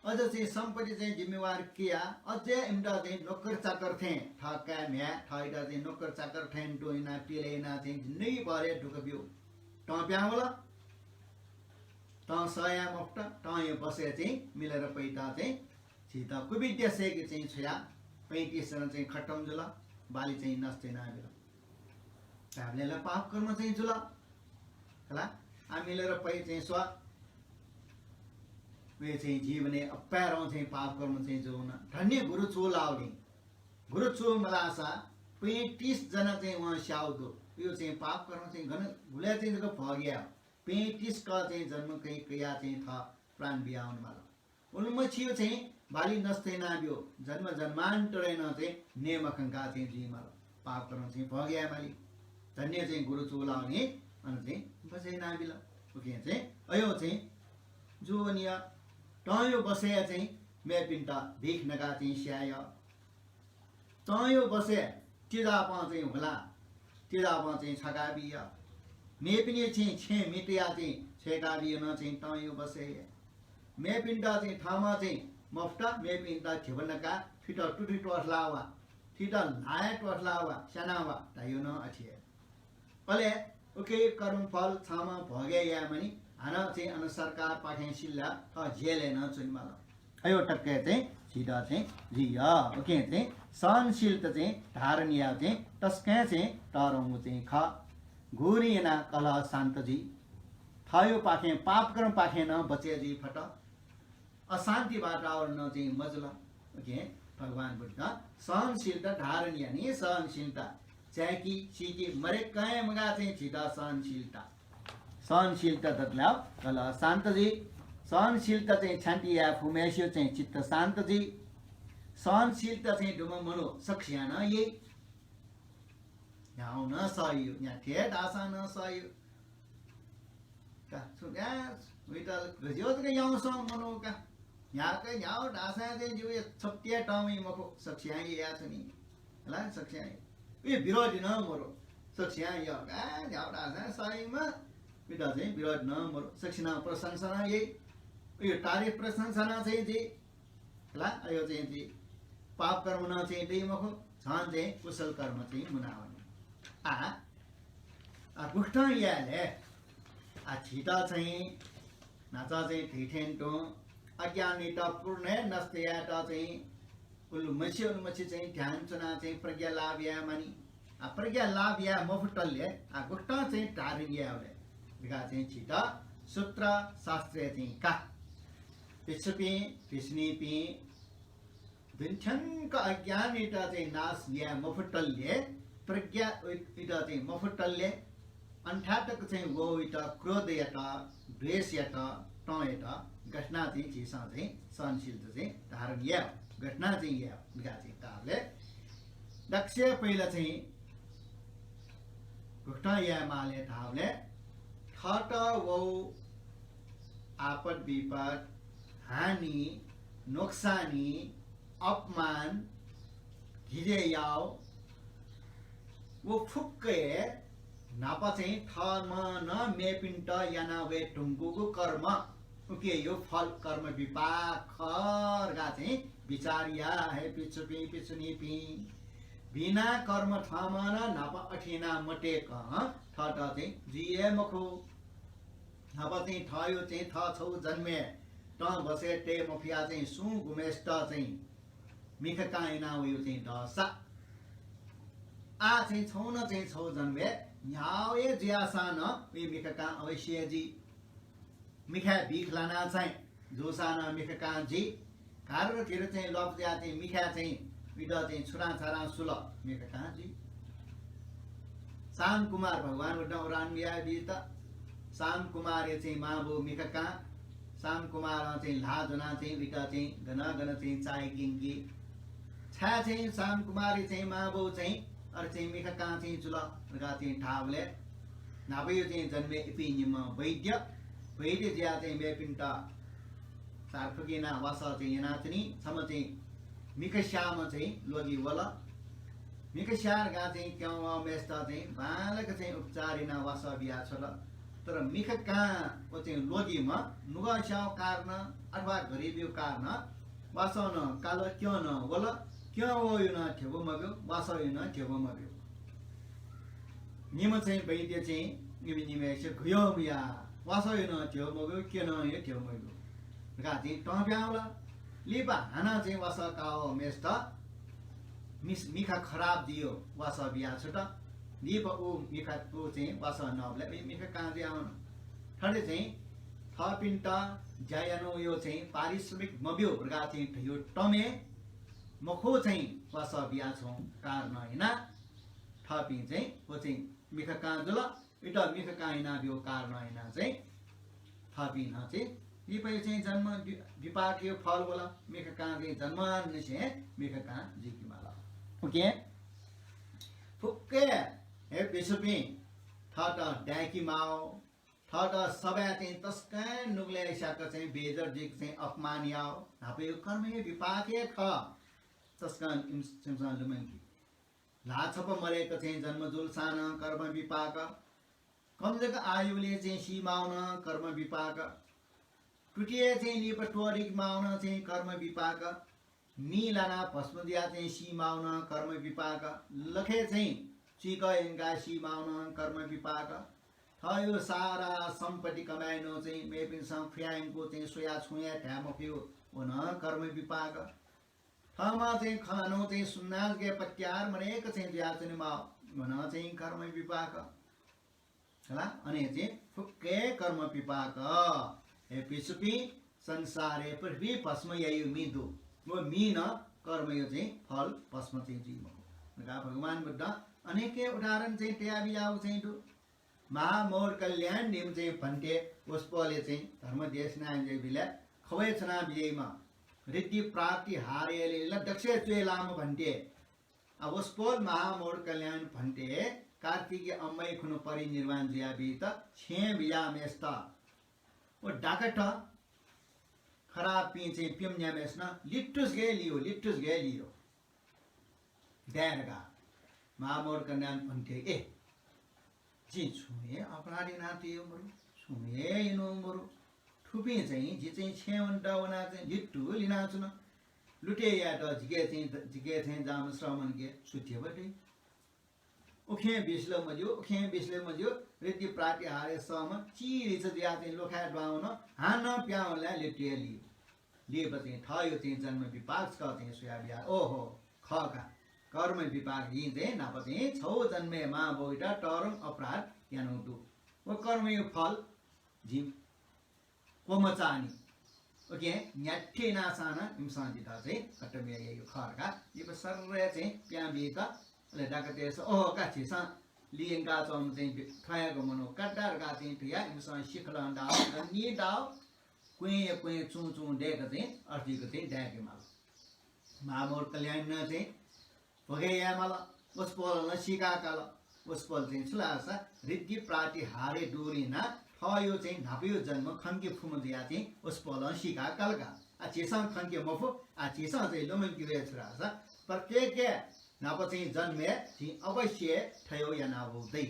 अझ चाहिँ सम्पत्ति चाहिँ जिम्मेवार किया, अझ इमित चाहिँ नोकर चाकर थें, थः काय् म्ह्याय्, थःयात चाहिँ नोकर चाकर थें तुं यानाः पिले यानाः चाहिँ जिन्दगीभर हे दुःख ब्यू। तं पिहां वल, तं सह याये मफुत, तंयो बसय् चाहिँ मिलारेपायात चाहिँ झीत कुविद्या सय्के चाहिँ छ्वया, पैंतिस जना चाहिँ खतम जुल, बाली चाहिँ नष्ट यानाबिल। धाःबलय् ला पाप कर्म चाहिँ जुल। हला, आ मिलारेपाया चाहिँ स्व, उयो चाहिँ जीवनय् अप्वय् रं चाहिँ पाप कर्म चाहिँ जूगु नं। धन्य गुरु चूलाःगुलिं। गुरु चूमलाःसा पैंतिस जना चाहिँ वं स्याःगु दु। उयो चाहिँ पाप कर्म चाहिँ गन गुलय् चाहिँ जक भोग याये। पैंतिस क चाहिँ जन्म कयाः चाहिँ थः प्राण बियावनेमाल। उलिमछि चाहिँ बाली नष्ट यानाब्यू, जन्म जन्मान्तरय् नं चाहिँ नये मखंकाः चाहिँ जुइमाल। पाप कर्म चाहिँ भोग यायेमाली। धन्य चाहिँ गुरु चूलाःगुलिं अन चाहिँ बचय् यानाबिल। उकिं चाहिँ अयो चाहिँ जुवनिया तंयो बसय् चाहिँ मेपिन्त भिख नकाः चाहिँ स्याय। तंयो बसय् तिजापं चाहिँ हुला, तिजापं चाहिँ छकाबिया। मेपिनि चाहिँ छेँ मितया चाहिँ छ्वय्काबिया नं चाहिँ तंयो बसय्। मेपिन्त चाहिँ थःम्हं चाहिँ मफुत, मेपिन्त धिबा नकाः फित तुति त्वःथला वा, फित ल्हाः त्वःथला वा, स्याना वा धाइयो नं अथे हे। अले उके कर्मफल छामा भोगे यायेमानि, हानं चाहिँ अन सरकारपाखें सिल्ला थः जेलय् नं च्वनेमाल। अयो तक्क चाहिँ झीत चाहिँ जुइया। उके चाहिँ सहनशीलता चाहिँ धारण यायेगु चाहिँ तसकं चाहिँ तःधंगु चाहिँ खः। गुण यानाः कलह शान्त जुइ। थःयोपाखें पापकर्मपाखें नं बचय् जुइ फत। अशान्ति वातावरण नं चाहिँ मजुल। उके भगवान बुद्ध सहनशीलता धारण यानि, सहनशीलता चाय्‌कि, सीकि, मरय्‌कं हे मगाः चाहिँ झीत सहनशीलता। सहनशीलता दतले कलह शान्त जुइ। सहनशीलता चाहिँ छ्यान्ति याये फुम्हय्‌सियो चाहिँ चित्त शान्त जुइ। सहनशीलता चाहिँ दुम्ह मनू सकसियां नं याइ। न्ह्याउ नं सही हो, न्ह्याथे धाःसां नं सही हो। का, छु, या, उइत गज्याःगु जक याउँसं मनू का। न्ह्याका न्ह्याउ धाःसां चाहिँ जिगु छप्तिया तंवइ मखु, सकसियां याया च्वनी। हला, सकसियां याइ। उयो विरोधी नं मरु। सकसियां या, का, न्ह्याउ धाःसां सहीमा। उइत चाहिँ विरोध नं मरु। सकसिनं प्रशंसा नं याइ। उयो तारिफ प्रशंसा नं चाहिँ जुइ। हला, अयो चाहिँ जुइ। पाप कर्म नं चाहिँ दइ मखु, झन चाहिँ कुशल कर्म चाहिँ मुनावनी। आ, आ, गुकथं यायेले, आ, झीत चाहिँ न्हाचः चाहिँ धइथें तुं अज्ञानयात पूर्ण हे नष्ट यायेत चाहिँ उलिमछि उलिमछि चाहिँ ध्यान च्वनाः चाहिँ प्रज्ञा लाभ यायेमानि। आ, प्रज्ञा लाभ याये मफुतले, आ, गुकथं चाहिँ धारण यायेले धकाः चाहिँ झीत सूत्र शास्त्रय् चाहिँ का। भिक्षुपिं, भिक्षुणीपिं, दुन्थ्यंक अज्ञानयात चाहिँ नाश याये मफुतले, प्रज्ञा उइ-, उइत चाहिँ मफुतले, अन्थातक चाहिँ वइत क्रोधयात, द्वेषयात, तंयात गथना चाहिँ झीसं चाहिँ सहनशीलता चाहिँ धारण याये, गथना चाहिँ याये धकाः चाहिँ काले दक्ष पहिला चाहिँ गुकथं यायेमाले धाःबले थःत वउ आपत विपत, हानि, नोक्सानी, अपमान, गिजय् याउ, व फुक्क हे न्हापा चाहिँ थःम्हं नं मेपिन्त याना वये धुंकूगु कर्म, उकिया फल कर्म विपाक खः धकाः चाहिँ विचार या हे भिक्षुपिं भिक्षुणीपिं। बिना कर्म थःम्हं नं न्हापा अथे याना मतेकं थःत चाहिँ जुइ हे मखु। न्हापा चाहिँ थःयो चाहिँ थः छगू जन्मय् तं बसय् तये मफया चाहिँ सुं गुम्हेसित चाहिँ मिखा कां याना वयो चाहिँ दःसा, आः चाहिँ छगू नं चाहिँ छगू जन्मय् न्ह्याउ हे जुयासां नं उइ मिखा कां अवश्य हे जुइ। मिखाय् बिख लाना चाहिँ जूसां नं मिखा कां जुइ। घारर धिर चाहिँ लप जुया चाहिँ मिखाय् चाहिँ उइत चाहिँ छुरां छारां सुल, मिखा कां जुइ। शाम कुमार भगवान बुद्धं उदाहरण बियादीत। शाम कुमारया चाहिँ मांबौ मिखा कां। शाम कुमारं चाहिँ ल्हाः ज्वनाः चाहिँ उइत चाहिँ गन गन चाहिँ चाःहिक्यंकी। छाय् चाहिँ शाम कुमारया चाहिँ मांबौ चाहिँ अथे चाहिँ मिखा कां चाहिँ जुल धकाः चाहिँ धाःबलय् न्हापाया चाहिँ जन्मय् इपिं निम्ह वैद्य, वैद्य जुयाः चाहिँ मेपिन्त सारफुकिना वासः चाहिँ यानाच्वनी। छम्ह चाहिँ मिखा स्याःम्ह चाहिँ ल्वगि वल। मिखा स्याः धकाः चाहिँ क्यं वःम्हेसित चाहिँ बांलाक चाहिँ उपचार यानाः वासः बियाछ्वल। तर मिखा कां व चाहिँ ल्वगिम्ह नुगः स्याःगु कारणं अथवा गरिबीगु कारणं वासः नं काल, क्यं नं वल। क्यं वःयो नं ध्यबा मब्यू, वासःयो नं ध्यबा मब्यू। निम्ह चाहिँ वैद्य चाहिँ इमि निम्हय्‌सित घुय् मुया, वासःयो नं ध्यबा मब्यू, क्यं नं हे ध्यबा मब्यू धकाः चाहिँ तं पिहां वल। लिपा हानं चाहिँ वासः काः वःम्हेसित मिस-, मिखा खराब जुइयो वासः बियाछ्वत। लिपा उ मिखा, उ चाहिँ वासः नःबलय् उइ मिखा कां जुयावन। थथे चाहिँ थःपिन्त ज्या यानागु चाहिँ पारिश्रमिक मब्यू धकाः चाहिँ धयो तमे मखु चाहिँ वासः बियाछौँ कारणं हिना थःपिं चाहिँ व चाहिँ मिखा कां जुल। इत मिखा कां हिना ब्यू कारणं हिना चाहिँ थःपिं नं चाहिँ लिपायु चाहिँ जन्म वि-, विपाकयो फल वल। मिखा कां चाहिँ जन्मनिसें मिखा कां जुइके माल। OK, फुक्क हे भिक्षुपिं थःत दाय्‌के माः, थःत सभाय् चाहिँ तसकं नुगलय् स्याक चाहिँ बेइज्जत जुइक चाहिँ अपमान याः। न्हापायु कर्मयो विपाक हे खः। तसकं इम-, छिमिसं लुमंकी। ल्हाः छपा मदय्‌क चाहिँ जन्म जुल सां नं कर्म विपाक। कम जक आयुले चाहिँ सी माः नं कर्म विपाक। तुतिया चाहिँ लिपा त्वःदीक माः नं चाहिँ कर्म विपाक। मि लानाः भस्म जुयाः चाहिँ सी माः नं कर्म विपाक। लखय् चाहिँ चुइक यंकाः सी माः नं कर्म विपाक। थःयो सारा सम्पत्ति कमाय् नं चाहिँ मेपिन्सं खुयायंकु चाहिँ स्वयाः छुं हे धाये मफयु, व नं कर्म विपाक। थःम्हं चाहिँ खनानं चाहिँ सुन्नाजके पत्यार मदय्‌क चाहिँ जुयाच्वनेमाः, व नं चाहिँ कर्म विपाक। हला, अन हे चाहिँ फुक्क हे कर्म विपाक। हे भिक्षुपिं, संसारय् पृथ्वी भस्म याइगु मि दु। व मिं नं कर्मयो चाहिँ फल भस्म चाहिँ जुइ मखु धकाः भगवान बुद्धं अनेक उदाहरण चाहिँ तयाबियागु चाहिँ दु। महामौर कल्याण निम्ह चाहिँ भन्ते वसपोलय् चाहिँ धर्म देशना यानाबिले खवय् च्वनाबिज्याइम्ह ऋद्धि प्राप्ति हारय् ला दक्वसिबय् च्वय् लाःम्ह भन्ते। आ, वसपोल महामौर कल्याण भन्ते कार्तिकी अम्मय् खुन्हु परिनिर्वाण जुयाबीत छेँ बिज्याःम्हेसित व डाकत खरापिं चाहिँ प्यम्ह न्याम्हेसिनं लिट्टुस गय् लियो, लिट्टुस गय् लियो। दाये धकाः महामौर कल्याण भन्ते, ए, जिं छुं हे अपराध यानातयागु मरु, छुं हे यानागु मरु। थुपिं चाहिँ जि चाहिँ छेँ वनेत वनाः चाहिँ लिट्टु लिनाच्वन। लुटय् यायेत जिके चाहिँ, जिके चाहिँ जाम श्रमणके छु ध्यबा दइ? उखें बिस्ले मज्यू, उखें बिस्ले मज्यू, ऋद्धि प्रातिहारय् सःम्ह चिरिचा जुयाः चाहिँ लुखाय् दुहां वन, हानं पिहां वल ला लिट्टुया लियो। लिपा चाहिँ थःयो चाहिँ जन्म विपाक छकः चाहिँ स्वयाबिया, ओहो, खः का, कर्म विपाक जिं चाहिँ न्हापा चाहिँ छौ जन्मय् मां बौयात तःधंगु अपराध यानागु दु। व कर्मयो फल जिं क्वमचाःनि। OK, न्ह्याथे यानासां नं इमिसं जितः चाहिँ खतम याइगु खः धकाः लिपा सर्र चाहिँ पिहां बीत, अले डाकतय्‌सं, ओहो का, झीसं लियंकाच्वंम्ह चाहिँ थ्व हे मनू का धकाः चाहिँ धयाः इमिसं सिखलं दाः, गन्नी दाः, क्वँय् क्वँय् चुं चुं दय्‌क चाहिँ अथे जुइक चाहिँ दाय्‌के माल। महामौर कल्याणं चाहिँ भगय् याये माल। वसपोलं नं सीका काल। वसपोल चाहिँ छु धाःसा ऋद्धि प्रातिहारय् दुगुलिं नं थःयो चाहिँ न्हापायो जन्म खंके फुम्ह जुयाः चाहिँ वसपोलं सीका काल का। आ, झीसं खंके मफु, आ, झीसं चाहिँ लुमंके वये छु धाःसा प्रत्येक न्हापा चाहिँ जन्मय् झी अवश्य थ्व यानावउ दइ।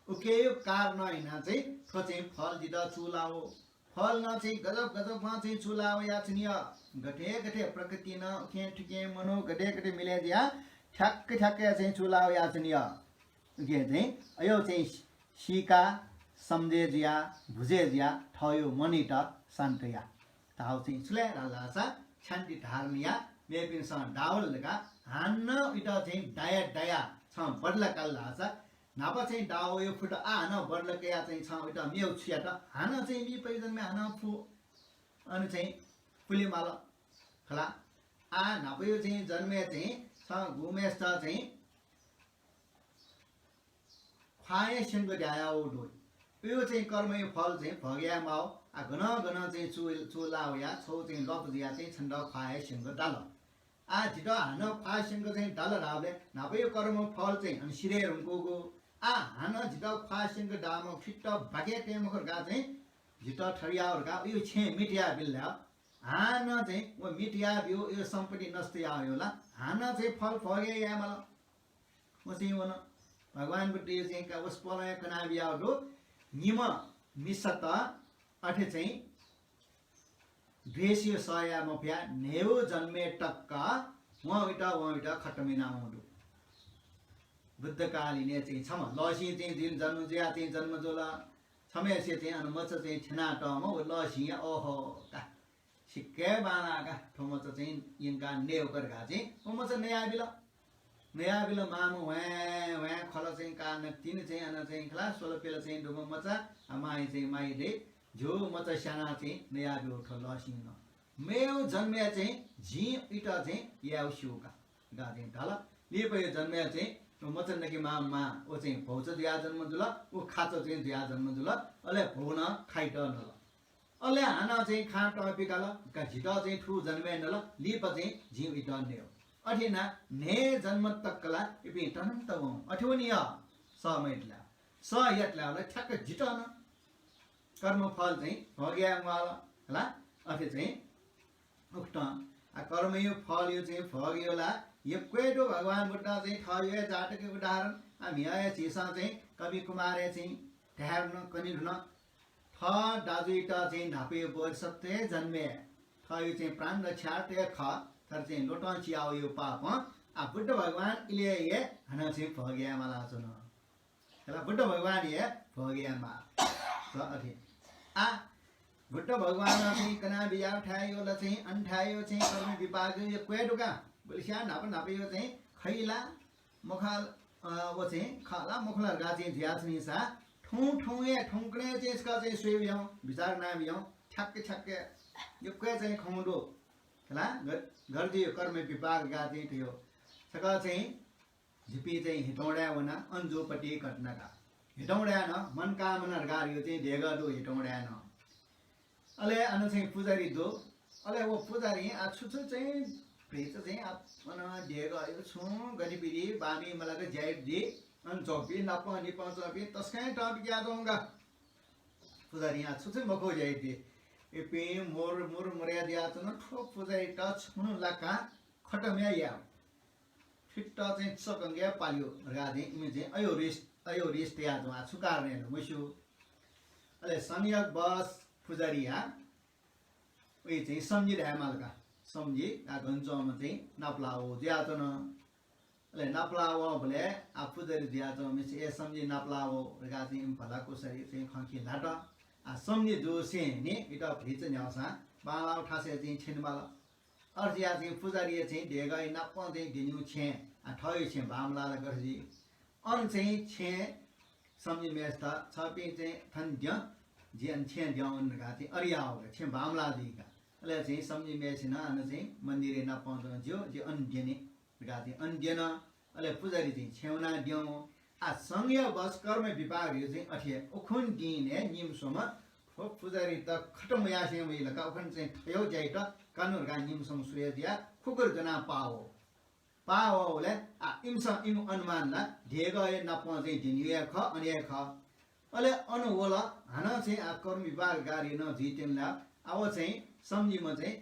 उकिया कारणं यानाः चाहिँ थ्व चाहिँ फल जितः चूलावउ। फल नं चाहिँ गजब गजबं चाहिँ चूलावयाच्वनी। गथे गथे प्रकृति नं उखें थुखें मनू गथे गथे मिले जुयाः ठ्याक्क ठ्याक्क चाहिँ चूलावयाच्वनी। उकिं चाहिँ अय् चाहिँ सीका सम्झे जुयाः, बुझे जुयाः थःयो मनयात शान्त या। धाउ चाहिँ छु ले धाःसा क्षान्ति धारण या, मेपिन्सं दावल धकाः हानं उइत चाहिँ दाया दाया छं बदला काल धाःसा न्हापा चाहिँ दावयो फुत, आ, हानं बदला कयाः चाहिँ छं उइत मेउ छुयात हानं चाहिँ लिपायु जन्मय् हानं फु। अन चाहिँ पुले माल खला। आ, न्हापायो चाहिँ जन्मय् चाहिँ छं गुम्हेसित चाहिँ ख्वाः हे स्यंक दायावउ दु। उयो चाहिँ कर्मयो फल चाहिँ भोग याये माउ। आ, गनं गनं चाहिँ चू, चूलावया छौ चाहिँ लप जुयाः चाहिँ छन्त ख्वाः हे स्यंक दाल। आ, जितः हानं ख्वाः स्यंक चाहिँ दाल धाःबलय् न्हापायो कर्म फल चाहिँ अन सिधये धुंकूगु। आ, हानं जितः ख्वाः स्यंक दाःम्ह फित्त बाके तये मखु धकाः चाहिँ जितः थथे याउ धकाः उयो छेँ मित याबिल धाः। हानं चाहिँ व मित याब्यू, उयो सम्पत्ति नष्ट याउ ला, हानं चाहिँ फल भोग याये माल। व चाहिँ वन। भगवान बुद्धयो चाहिँ का वसपोलं कनाबियाउ दु। निम्ह मिसात अथे चाहिँ द्वेषयो सह याये मफया, न्हय्‌गू जन्मय् तक वं उइत, वं उइत खतम यानावउ दु। बुद्धकालीनय् चाहिँ छम्ह लःसिं चाहिँ जुइन जन्म जुयाः चाहिँ जन्म जुल। छम्हय्‌सिया चाहिँ अन मचा चाहिँ थ्यनातःम्ह व लःसिंया, ओहो का, सिक्क हे बांलाः का, थ्व मचा चाहिँ यंकाः नयेउ का धकाः चाहिँ व मचा नयाबिल। नयाबिल मांम्ह ह्वाँय् ह्वाँय् खल चाहिँ का नकतिनि चाहिँ अन चाहिँ खला स्वल पेल चाहिँ दुम्ह मचा, आ, मांइ चाहिँ माइ दइ। ज्यू मचा स्यानाः चाहिँ नयाब्यु थ्व लःसिं नं। मेगु जन्मय् चाहिँ जिं उइत चाहिँ यायेगु स्यू का धकाः चाहिँ धाल। लिपाया जन्मय् चाहिँ व मचा नके माःम्ह व चाहिँ भौचा जुयाः जन्म जुल, व खाचा चाहिँ जुयाः जन्म जुल, अले भौ नं खाइत नल। अले हानं चाहिँ खां तःपिकाल, का झीत चाहिँ थ्व जन्मय् नल, लिपा चाहिँ जिं उइत नयेगु। अथे यानाः न्हय् जन्म तक ला इपिं तनं तवं अथे वनी या, सः मयातला, सः यातला ला ठ्याक्क झीत नं कर्मफल चाहिँ भोग्याये म्वाल हला। अथे चाहिँ उकथं आ कर्मया फलया चाहिँ भोगया ला यक्व हे दु। भगवान बुद्धं चाहिँ थःया जातकया उदाहरण आ म्हिगः हे झीसं चाहिँ कवि कुमारया चाहिँ धाये धुन, कने धुन। थः दाजुइत चाहिँ न्हापाया बोधिसत्वया जन्मय् थःया चाहिँ प्राण रक्षार्थ हे खः, तर चाहिँ लोतं चियावया पापं आ बुद्ध भगवान इलय् हे हानं चाहिँ भोग याये मालाच्वन। हला, बुद्ध भगवान हे भोग याये माः। स अथे। आ बुद्ध भगवान चाहिँ कना बिज्याःगु थाय्‌या ला चाहिँ अन थाय्‌या चाहिँ कर्म विपाक यक्व हे दु का। गुलिस्यां न्हापा न्हापाया चाहिँ खइ ला मखु, अ, व चाहिँ खः ला मखु ला धकाः चाहिँ जुयाच्वनीसा थौं थौं हे थौंकन्हय् चाहिँ छकः चाहिँ स्वये बिज्याहुँ, बिचाः याना बिज्याहुँ, ठ्याक्क ठ्याक्क यक्व हे चाहिँ खँ दु। हला, ग-, गर्जियो कर्म विपाक धकाः चाहिँ थ्व। छकः चाहिँ जिपिं चाहिँ हेटौँडाय् वना, अन जूपति घटना का। हेटौँडाय् नं मनकामना धकाः यो चाहिँ देगः दु हेटौँडाय् नं। अले अन चाहिँ पुजारी दु। अले व पुजारी आ छु छु चाहिँ भ्रिच चाहिँ आ अन देगः यो छुं गतिविधि बानी मलाक ज्याइत दी। अन च्वंपिं नाप निपं च्वंपिं तसकं तंपिं क्यादोंगा। पुजारी आ छु छु मखु ज्याइत दी। इपिं मुर मुर मुर्या दियाच्वन। थ्व पुजारीत छुं लाकां खतम या या। फिट्ट चाहिँ चकंके पाल्यो धकाः चाहिँ इमि चाहिँ अयो रिस, अयो रिस तयाच्वन। आ छु कारणं यात मस्यू। अले संयोगवश पुजारी आ उइ चाहिँ सम्झी धाये माल का। सम्झी आ घन च्वंम्ह चाहिँ नापलाः वः जुयाच्वन। अले नापलाः वःबलय् आ पुजारी जुयाच्वंम्हय्‌सित ए सम्झी नापलाः वः धकाः चाहिँ इमि भला कुसारी चाहिँ खँ खँ ल्हात। आ सम्झी जूसेंलि इमित भ्रिच न्ह्याःसां बांलाःगु थासय् चाहिँ छ्यने माल। अथे जुयाः चाहिँ पुजारीया चाहिँ देगःया नापं चाहिँ द्यनीगु छेँ, आ, थःगु छेँ बांमलाः ला गथे जुइ? अन चाहिँ छेँ सम्झीम्हय्‌सित छपिं चाहिँ थन द्यँ, जि अन छेँ द्यं वने धकाः चाहिँ अथे याः वल का, छेँ बांमलाः जुइ का। अले चाहिँ सम्झीम्हय्‌सिनं अन चाहिँ मन्दिरया नापं च्वं ज्यू, जि अन द्यने धकाः चाहिँ अन द्यन। अले पुजारी चाहिँ छेँ वनाः द्यं। आ संयोगवश कर्म विपाक धइगु चाहिँ अथे हे उखुन्हु दिनय् निम्ह स्वम्ह थ्व पुजारीत खतम यासें वइ ला का, उखुन्हु चाहिँ थय्‌गू ज्याइत कानु धकाः निम्ह स्वम्ह स्वये जुयाः खुकुर ज्वनाः पाः वः। पाः वःबलय् आ इमिसं इमिगु अनुमान ला देगःया नापं चाहिँ द्यनीगु हे खः, अन हे खः। अले अन वल, हानं चाहिँ आ कर्म विपाक धइगु नं जुइत्यन ला। आ व चाहिँ सम्झीम्ह चाहिँ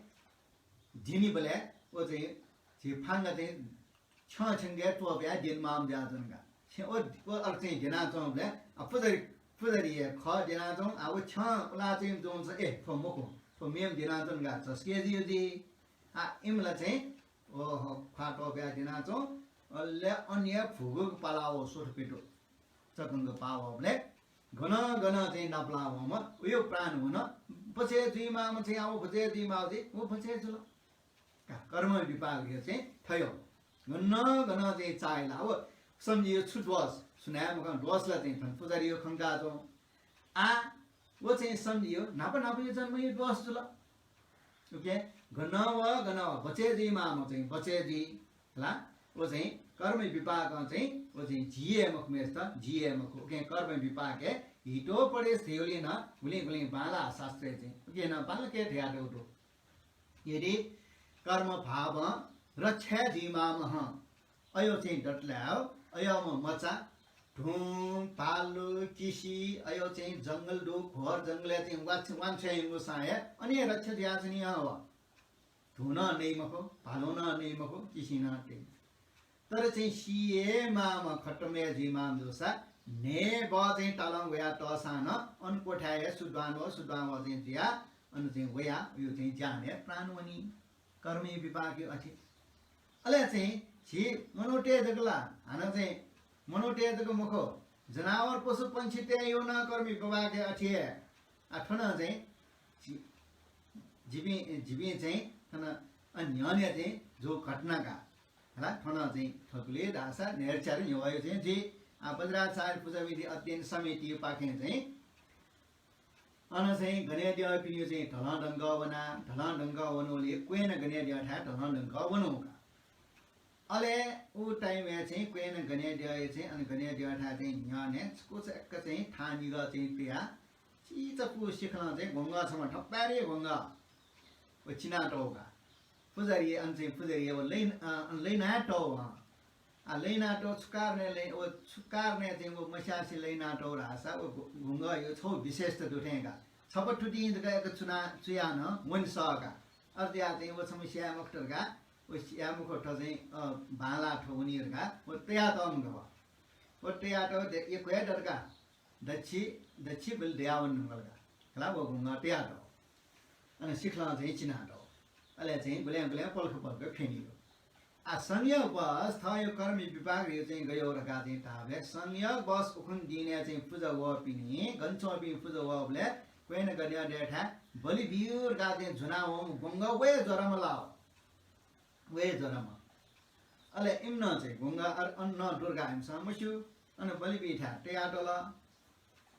द्यनीबलय् व चाहिँ झी फांगा चाहिँ छ्यं छ्यंके त्वपुयाः द्यनेमाःम्ह जुयाच्वन का। छ्यं व, व अले चाहिँ द्यनाच्वंबलय् आ पुजारी, पुजारी हे खः द्यनाच्वन। आ व छ्यं उलाच्वंम्ह च्वंसा ए थ्व मखु, थ्व मेम्ह द्यनाच्वन का, झसके जुइ जुइ। आ इमिला चाहिँ ओहो, ख्वाः त्वपुयाः द्यनाच्वन। अले अन हे भुगुक पाः लाः वः, स्वथुपितु चकंक पाः वःबलय् गनं गनं चाहिँ नापलाः वःम्ह वयो प्राण वन। बचय् जुइमाःम्ह चाहिँ आ व बचय् जुइमाःगु जुइ, व बचय् जुल। का, कर्म विपाक धइगु चाहिँ थय्‌गू। गनं गनं चाहिँ चाःहिला व सम्झीयो छु दोष, सुनां हे मखं दोष ला चाहिँ थन पुजारीयो खंकाच्वं। आ व चाहिँ सम्झीयो न्हापा न्हापायो जन्मयो दोष जुल। OK, गनं व गनं व बचय् जुइमाःम्ह चाहिँ बचय् जुइ हला। व चाहिँ कर्म विपाकं चाहिँ व चाहिँ जिइ हे मखुम्हय्‌सित जिइ हे मखु। OK, कर्म विपाकय् हितोपदेश धइगुलिं नं गुलिं गुलिं बांलाः शास्त्रय् चाहिँ। OK, नं बांलाक हे धयातःगु दु। यदि कर्म भावं रक्षा जुइमाःम्ह अयो चाहिँ दतलाय् अयोम्ह मचा धुं, भालु, किसि, अयो चाहिँ जंगल दु, घोर जंगलय् चाहिँ वाछ-, वांछ्वयेगु सां हे अन हे रक्षा जुयाच्वनी हं व। धुं नं नइ मखु, भालुं नं नइ मखु, किसिं नं नइ मखु। तर चाहिँ सी हे माःम्ह, खतम हे जुइमाःम्ह जूसा न्हय्‌बः चाहिँ तालं वयातःसां नं अन क्वथाय् हे सु द्वां वः, सु द्वां वः चाहिँ जुयाः अन चाहिँ वयाः उयो चाहिँ ज्यानय् प्राण वनी। कर्मया विपाक अथे। अले चाहिँ झी मनूतय् जक ला, हानं चाहिँ मनूतय् जक मखु, जनावर पशुपंक्षीतय्‌यो नं कर्म विपाक अथे हे। आ, थन चाहिँ झी, झीपिं, झीपिं चाहिँ थन अन न्ह्यःने चाहिँ जूगु घटना का। हला, थन चाहिँ थुलि धाःसा न्हय्‌च्यादँ न्ह्यवया चाहिँ झी, आ, वज्राचार्य पूजा विधि अध्ययन समितिपाखें चाहिँ अन चाहिँ गनेद्यःपिनिगु चाहिँ धलं दंगः वना, धलं दंगः वनुबलय् क्वय्‌नं गनेद्यःथाय् धलं दंगः वनु का। अले उ time-य् चाहिँ क्वय्‌नं गनेद्यःया चाहिँ अन गनेद्यःथाय् चाहिँ न्ह्यःने छकूचा चाहिँ थां निगः चाहिँ तयाः चिचापु सिखलं चाहिँ घ्वंगः छम्ह थपाय्‌रे घ्वंगः व चिनातःगु का। पुजारीया अन चाहिँ पुजारीया व लैन-, अ, अन लैनातःगु हं। आ, लैनातःगु छु कारणं लैना, व छु कारणं चाहिँ व मस्यासे लैनातःगु धाःसा व घ्व-, घ्वंगःया छगू विशेषता दु थें का। छपा तुतिं जक याक चुना, चुयाः नं वने सः का। अथे जुयाः चाहिँ व छम्ह स्याये मखुत धकाः, व स्याये मखुत चाहिँ, अ, बांलाः थ्व वनी धकाः व तयातःम्ह खः। व तयातःगु दे-, यक्व हे दत का। दच्छि, दच्छि बलि दयावने धुंकल का। खला व घ्वंगः तयातःगु। अन सिखलं चाहिँ चिनातःगु। अले चाहिँ गुलें गुलें पलख पलख फ्यनीगु। आ, संयोगवश थःगु कर्म विपाक धइगु चाहिँ गय् धकाः चाहिँ धाःबलय् संयोगवश उखुन्हु दिनय् चाहिँ पुजा वःपिनि, गन च्वंपिं पुजा वःबलय् क्वय्‌नं गनेद्यःथाय् बलि बियु धकाः चाहिँ ज्वनावंम्ह घ्वंगः व हे ज्वरम्ह लाव। व हे ज्वरम्ह। अले इमिनं चाहिँ घ्वंगः अर-, अन नं दु धकाः इमिसं मस्यू। अन बलि बीथाय् तयातल।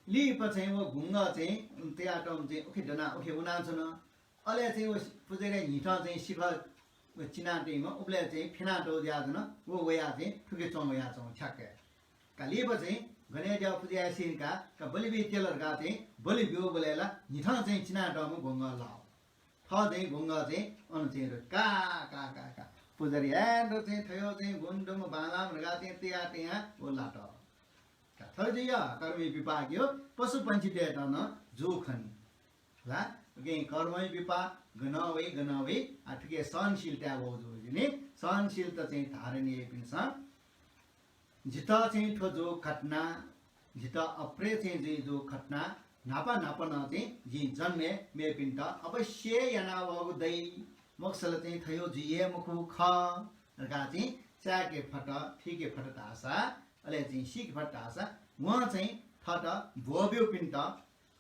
लिपा चाहिँ व घ्वंगः चाहिँ तयातःम्ह चाहिँ उखे दनाः उखे वनाच्वन। अले चाहिँ व पुजारीया न्हिथं चाहिँ सिखः व चिनातइम्ह उबलय् चाहिँ फ्यनातःगु जुयाच्वन। व वयाः चाहिँ थुखे च्वं वयाच्वन ठ्याक्क। का लिपा चाहिँ गनेद्यः पुजा याये सिधुंकाः का बलि बी त्यल धकाः चाहिँ बलि ब्यूबलय् ला न्हिथं चाहिँ चिनातःम्ह घ्वंगः लाव। थः चाहिँ घ्वंगः चाहिँ अन चाहिँ का, का, का, का। पुजारी हे दु चाहिँ थयो चाहिँ गुण दुम्ह बांलाःम्ह धकाः चाहिँ तयाः तयाः व लात। का थथे जुइ, कर्मया विपाक यो पशुपंक्षीतय्‌त नं जू खनी। ला, उकिं कर्मया विपाक गनं वइ, गनं वइ, आ, थुके सहनशीलताय् वःगु जू नि। सहनशीलता चाहिँ धारण याइपिन्सं जितः चाहिँ थ्व जू घटना, जितः अप्रे चाहिँ जुइ जू घटना, न्हापा न्हापा नं चाहिँ जिं जन्मय् मेपिन्त अवश्य याना वःगु दइ, मखुसा ला चाहिँ थयो जुइ हे मखु खः धकाः चाहिँ चाय्‌के फत, थुइके फत धाःसा, अले चाहिँ सीके फत धाःसा, वं चाहिँ थःत ब्वः ब्यूपिन्त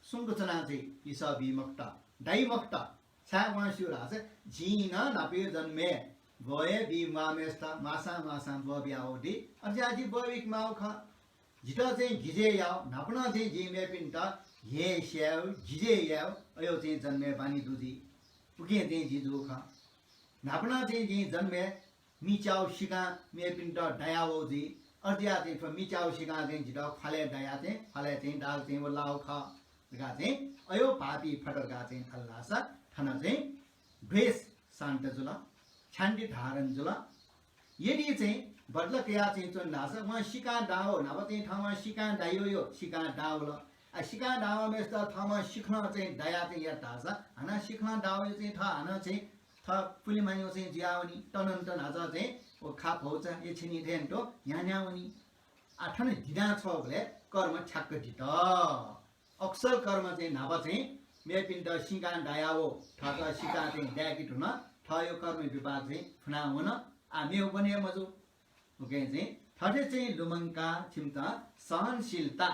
सुम्क च्वनाः चाहिँ लिसः बी मखुत, दाइ मखुत। छाय् वं स्यू धाःसा, जिं नं न्हापाया जन्मय् ब्वः हे बी म्वाःम्हय्‌सित मासां मासां ब्वः बिया वःगु दु। अथे जुयाः जि ब्वः बीके माःगु खः। जितः चाहिँ गिजय् याव, न्हापा नं चाहिँ जिं मेपिन्त हेय् स्यायेगु, गिजय् यायेगु, अयो चाहिँ जन्मय् बानी दु जि। उकिं चाहिँ जि जू खः। न्हापा नं चाहिँ जिं जन्मय् मिच्याव सिकां मेपिन्त दाया वःगु जुइ। अथे जुयाः चाहिँ थ्व मिच्याव सिकां चाहिँ जितः ख्वालय् दायाः चाहिँ, ख्वालय् चाहिँ दाल चाहिँ व लाव खः धकाः चाहिँ अयो पापी फत धकाः चाहिँ धाल धाःसा थन चाहिँ द्वेष शान्त जुल, क्षान्ति धारण जुल। यदि चाहिँ बदला कयाः चाहिँ च्वन धाःसा वं सिकां दाव, न्हापा चाहिँ थःम्हं सिकां दायो यो, सिकां दावल। आ, सिकां दावःम्हय्‌सित थःम्हं सिखलं चाहिँ दायाः चाहिँ यात धाःसा, हानं सिखलं दावयो चाहिँ थः हानं चाहिँ थः पुलिमानियो चाहिँ जुयावनी, तनन्त न्हाचः चाहिँ व खा भौचा यछिनी थें न्ह्यान्ह्यावनी। आ, थन दिनाछ्वःबलय् कर्म ठ्याक्क दित। अकुशल कर्म चाहिँ न्हापा चाहिँ मेपिन्त सिकां दायाव, थःत सिकां चाहिँ दाय्‌के धुन, थःयो कर्म विपाक चाहिँ फुना वन, आ, मेव बने मजू। उकिं चाहिँ थथे चाहिँ लुमंकाः छिमित सहनशीलता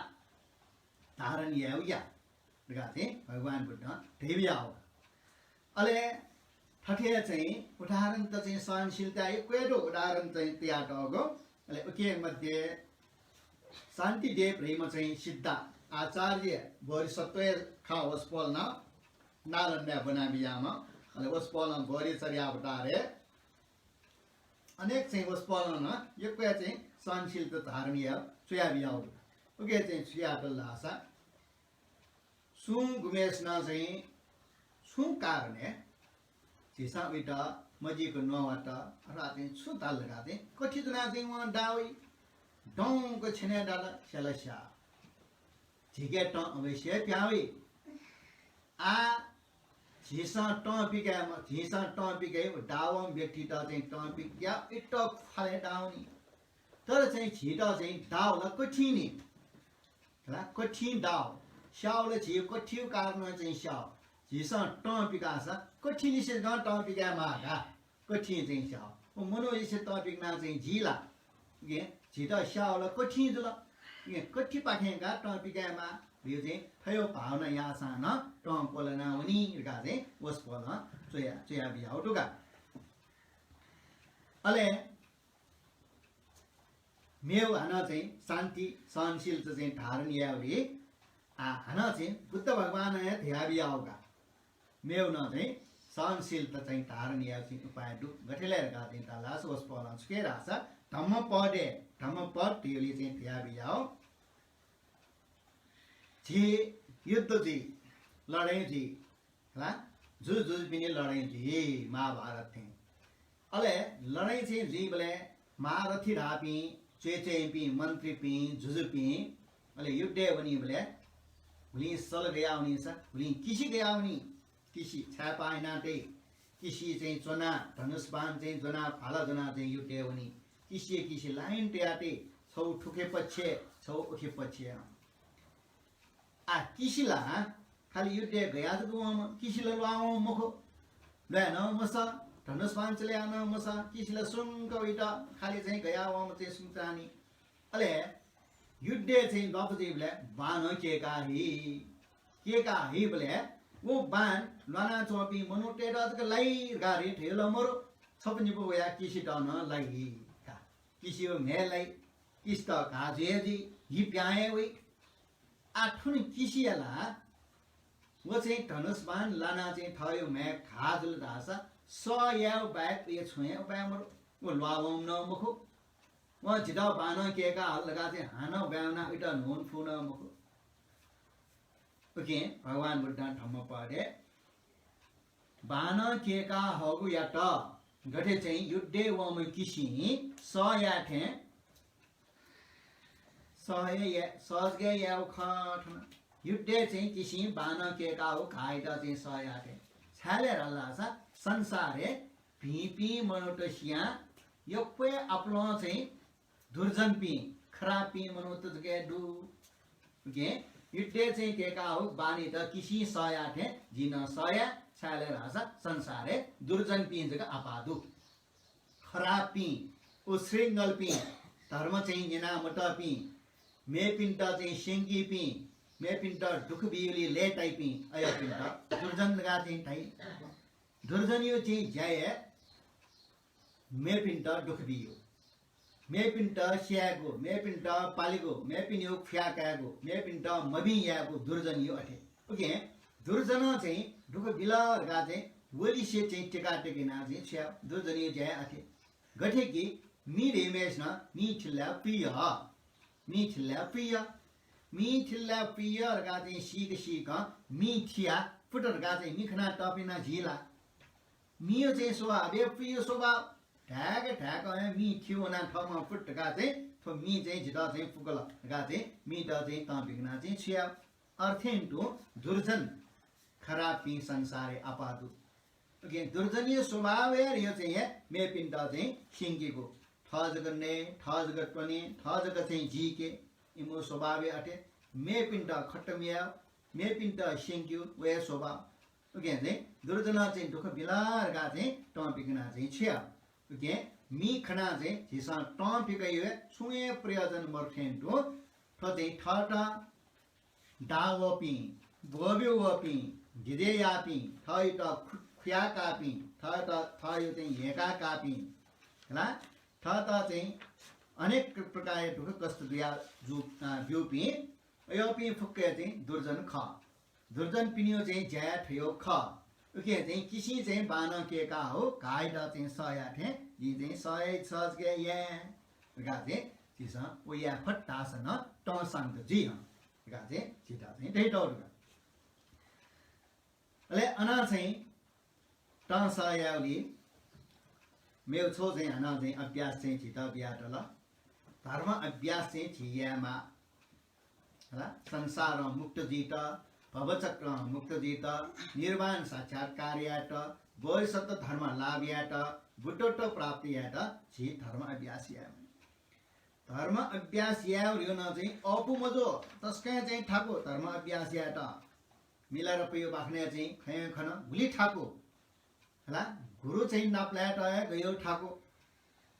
धारण यायेगु या धकाः चाहिँ भगवान बुद्धं धयाबियाव। अले थथे चाहिँ उदाहरणत चाहिँ सहनशीलता यक्व हे दु, उदाहरण चाहिँ तयातःगु। अले उके मध्ये शान्तिदेव धइम्ह चाहिँ सिद्ध आचार्य बोधिसत्व खः। वसपोलं नालन्दाय् ब्वनाबियाम्ह। अले वसपोलं बोधिचर्या अवतारय् अनेक चाहिँ वसपोलं नं यक्व हे चाहिँ सहनशीलता धारण यायेगु च्वयाबियाव। उके चाहिँ छु यातल धाःसा, सुं गुम्हेसिनं चाहिँ छुं कारणय् झीसं उइत मजिक नवात अथवा चाहिँ छु धाल धकाः चाहिँ कथि जुनाः चाहिँ वं दावइ, दंक छ्यनय् दाल, स्याल स्याः। झीके तं अवश्य हे पिहां वइ। आ, झीसं तं पिकाये म-, झीसं तं पिकाये, दावंम्ह व्यक्तित चाहिँ तं पिकाये, इत्त ख्वालय् दावनी। तर चाहिँ झीत चाहिँ दाव ला कठिन नि। ला कठिन दाव। स्याव ला झी कठिन कारणं चाहिँ स्याव। झीसं तं पिकाःसा कठिनलिसे गं तं पिकाये माः का। कठिन चाहिँ स्याव। व मनूलिसे तं पिकना चाहिँ जी ला। उकिं झीत स्याव ला कठिन जुल। उकिं कठिपाखें का तं पिकाये माः। यो चाहिँ थयो भावना याःसां नं तं क्वलना वनी धकाः चाहिँ वसपोलं च्वया, च्वया बियाव दु का। अले मेव हानं चाहिँ शान्ति, सहनशीलता चाहिँ धारण यायेगु रि। आ, हानं चाहिँ बुद्ध भगवानं हे धयाबियाउ का। मेउ नं चाहिँ सहनशीलता चाहिँ धारण याउ चाहिँ उपाय दु। गथे लय् धकाः चाहिँ धाःसा वसपोलं छुके धाःसा धम्मपदे, धम्मपद धयालि चाहिँ धयाबियाउ। झी युद्ध जुइ, लडाइँ जुइ, हला, जुजुपिनि लडाइँ जुइ महाभारत थें। अले लडाइँ चाहिँ जुइबलय् महारथी धाःपिं, च्वय् च्वय्‌पिं, मन्त्रीपिं, जुजुपिं, अले युद्धय् वनीबलय् हुलिं सल गयावनी सा, हुलिं किसि गयावनी, किसि छाय्‌पाः हिनातइ, किसि चाहिँ च्वना, धनुष बाण चाहिँ ज्वना, भाला ज्वना चाहिँ युद्धय् वनी। किसिया किसि लाइन तयातइ, छौ थुखे पक्षय्, छौ उखे पक्षय्। आ, किसि ला खालि युद्धय् गया जक वंम्ह, किसि ला ल्वाः वंम्ह मखु। ल्वाये नं मसः, धनुष बाण चले याये नं मसः, किसि ला सुंक वइत, खालि चाहिँ गया वंम्ह चाहिँ सुंक चाहनी। अले युद्धय् चाहिँ ल्वापु जुइबलय् बाणं केका हि। केका हिबलय् व बाण ल्वानाच्वंपिं मनूतय्‌त जक लाइ धकाः रि धयल मरु, छपु निपु वयाः किसित नं लाइ का। किसियो म्ह्याय् लाइ, किसित घाः जुया जुइ, हि प्यां हे वइ। आ, थुन किसिया ला व चाहिँ धनुष बाण लानाः चाहिँ थःयो म्ह्याय् घाः जुल धाःसा सह यायेगु बाहेक उया छुं हे उपाय मरु। व ल्वाः वंम्ह नं मखु। वं जितः बाणं केका हल धकाः चाहिँ हानं ब्वाँय् वनाः उइत न्हून्हु फु नं मखु। उकिं भगवान बुद्धं धम्मपदय् बाणं केका हःगुयात गथे चाहिँ युद्धय् वंम्ह किसिं सह याये थें सह हे या-, सहज हे यायेगु खः थन। युद्धय् चाहिँ किसिं बाणं केका हःगु घाःयात चाहिँ सह याये थें। छाय् लय् धाःसा संसारय् भिंपिं मनूत सियां यक्व हे आपालं चाहिँ दुर्जनपिं, खराबपिं मनूत जक हे दु। उकिं युद्धय् चाहिँ केका हःगु बाणयात किसिं सह याये थें जिं नं सह याये, छाय् लय् धाःसा संसारय् दुर्जनपिं जक आपाः दु। खराबपिं, उच्छृङ्खलपिं, धर्म चाहिँ न्यना मतःपिं, मेपिन्त चाहिँ स्यंकीपिं, मेपिन्त दुःख बियुलिं लय्ताइपिं, अयःपिन्त दुर्जन धकाः चाहिँ धाइ। दुर्जनयो चाहिँ ज्या हे मेपिन्त दुःख बियु, मेपिन्त स्यायेगु, मेपिन्त पालेगु, मेपिनियो खुया कायेगु, मेपिन्त मभिं यायेगु दुर्जनयो अथे। उकिं दुर्जनं चाहिँ दुःख बिल धकाः चाहिँ वलिसे चाहिँ टेकाटेक यानाः चाहिँ छु याये, दुर्जनयो ज्या हे अथे। गथे कि मि धइम्हय्‌सिनं मि थिल्लाय् पुइ यः, मि थिल्लाय् पुइ यः, मि थिल्लाय् पुइ यः धकाः चाहिँ सीक सीकं मि थियाः पुत धकाः चाहिँ मि खनाः तःपिं नं जुइ ला? मियो चाहिँ स्वभाव हे पुइयो स्वभाव। धाय्‌क धाय्‌क हे मि थि वनाः थःम्हं पुत धकाः चाहिँ थ्व मि चाहिँ जितः चाहिँ पुकल धकाः चाहिँ मित चाहिँ तं पिकनाः चाहिँ छु याये? अथें तुं दुर्जन खराबपिं संसारय् आपाः दु। उकिं दुर्जनयो स्वभाव हे यो चाहिँ हे मेपिन्त चाहिँ स्यंकीगु। थः जक नये, थः जक त्वने, थः जक चाहिँ जीके, इमिगु स्वभाव हे अथे। मेपिन्त खट्ट मयाये, मेपिन्त स्यंकीगु व हे स्वभाव। उकिं चाहिँ दुर्जनं चाहिँ दुःख बिल धकाः चाहिँ तं पिकनाः चाहिँ छु याये? उकिं मि खनाः चाहिँ झीसं तं पिकयो हे छुं हे प्रयोजन मरु थें तुं थ्व चाहिँ थःत दाः वःपिं, ब्वःब्यू वःपिं, गिजय् याःपिं, थःयात खु-, खुया काःपिं, थःत, थःयो चाहिँ ह्यय्‌का काःपिं, हला, थःत चाहिँ अनेक प्रकारया दुःख कष्ट जुया जु-, अ, ब्यूपिं अयःपिं फुक्क हे चाहिँ दुर्जन खः। दुर्जनपिनियो चाहिँ ज्या थ्व खः। उकिं चाहिँ किसिं चाहिँ बाणं केका हःगु घाःयात चाहिँ सह याये थें जिं चाहिँ सह हे सहज याये धकाः चाहिँ झीसं व याये फत धाःसा नं तं शान्त जुइ हं धकाः चाहिँ झीत चाहिँ धयातःगु दु। अले अन चाहिँ तं सह यायेगुलिइ मेगु छगू चाहिँ हानं चाहिँ अभ्यास चाहिँ झीत बियातल। धर्म अभ्यास चाहिँ झी यायेमाः। हला, संसारं मुक्त जुइत, भवचक्रं मुक्त जुइत, निर्वाण साक्षात्कार यायेत, बोधिसत्व धर्म लाभ यायेत, बुद्धत्व प्राप्त यायेत झी धर्म अभ्यास यायेमाः। धर्म अभ्यास यायेगु नं चाहिँ अःपु मजू, तसकं चाहिँ थाकु धर्म अभ्यास यायेत। मिलारेपाया बाखनय् चाहिँ खँय् खन गुलि थाकु। हला, गुरु चाहिँ नापलायेत हे गय् थाकु।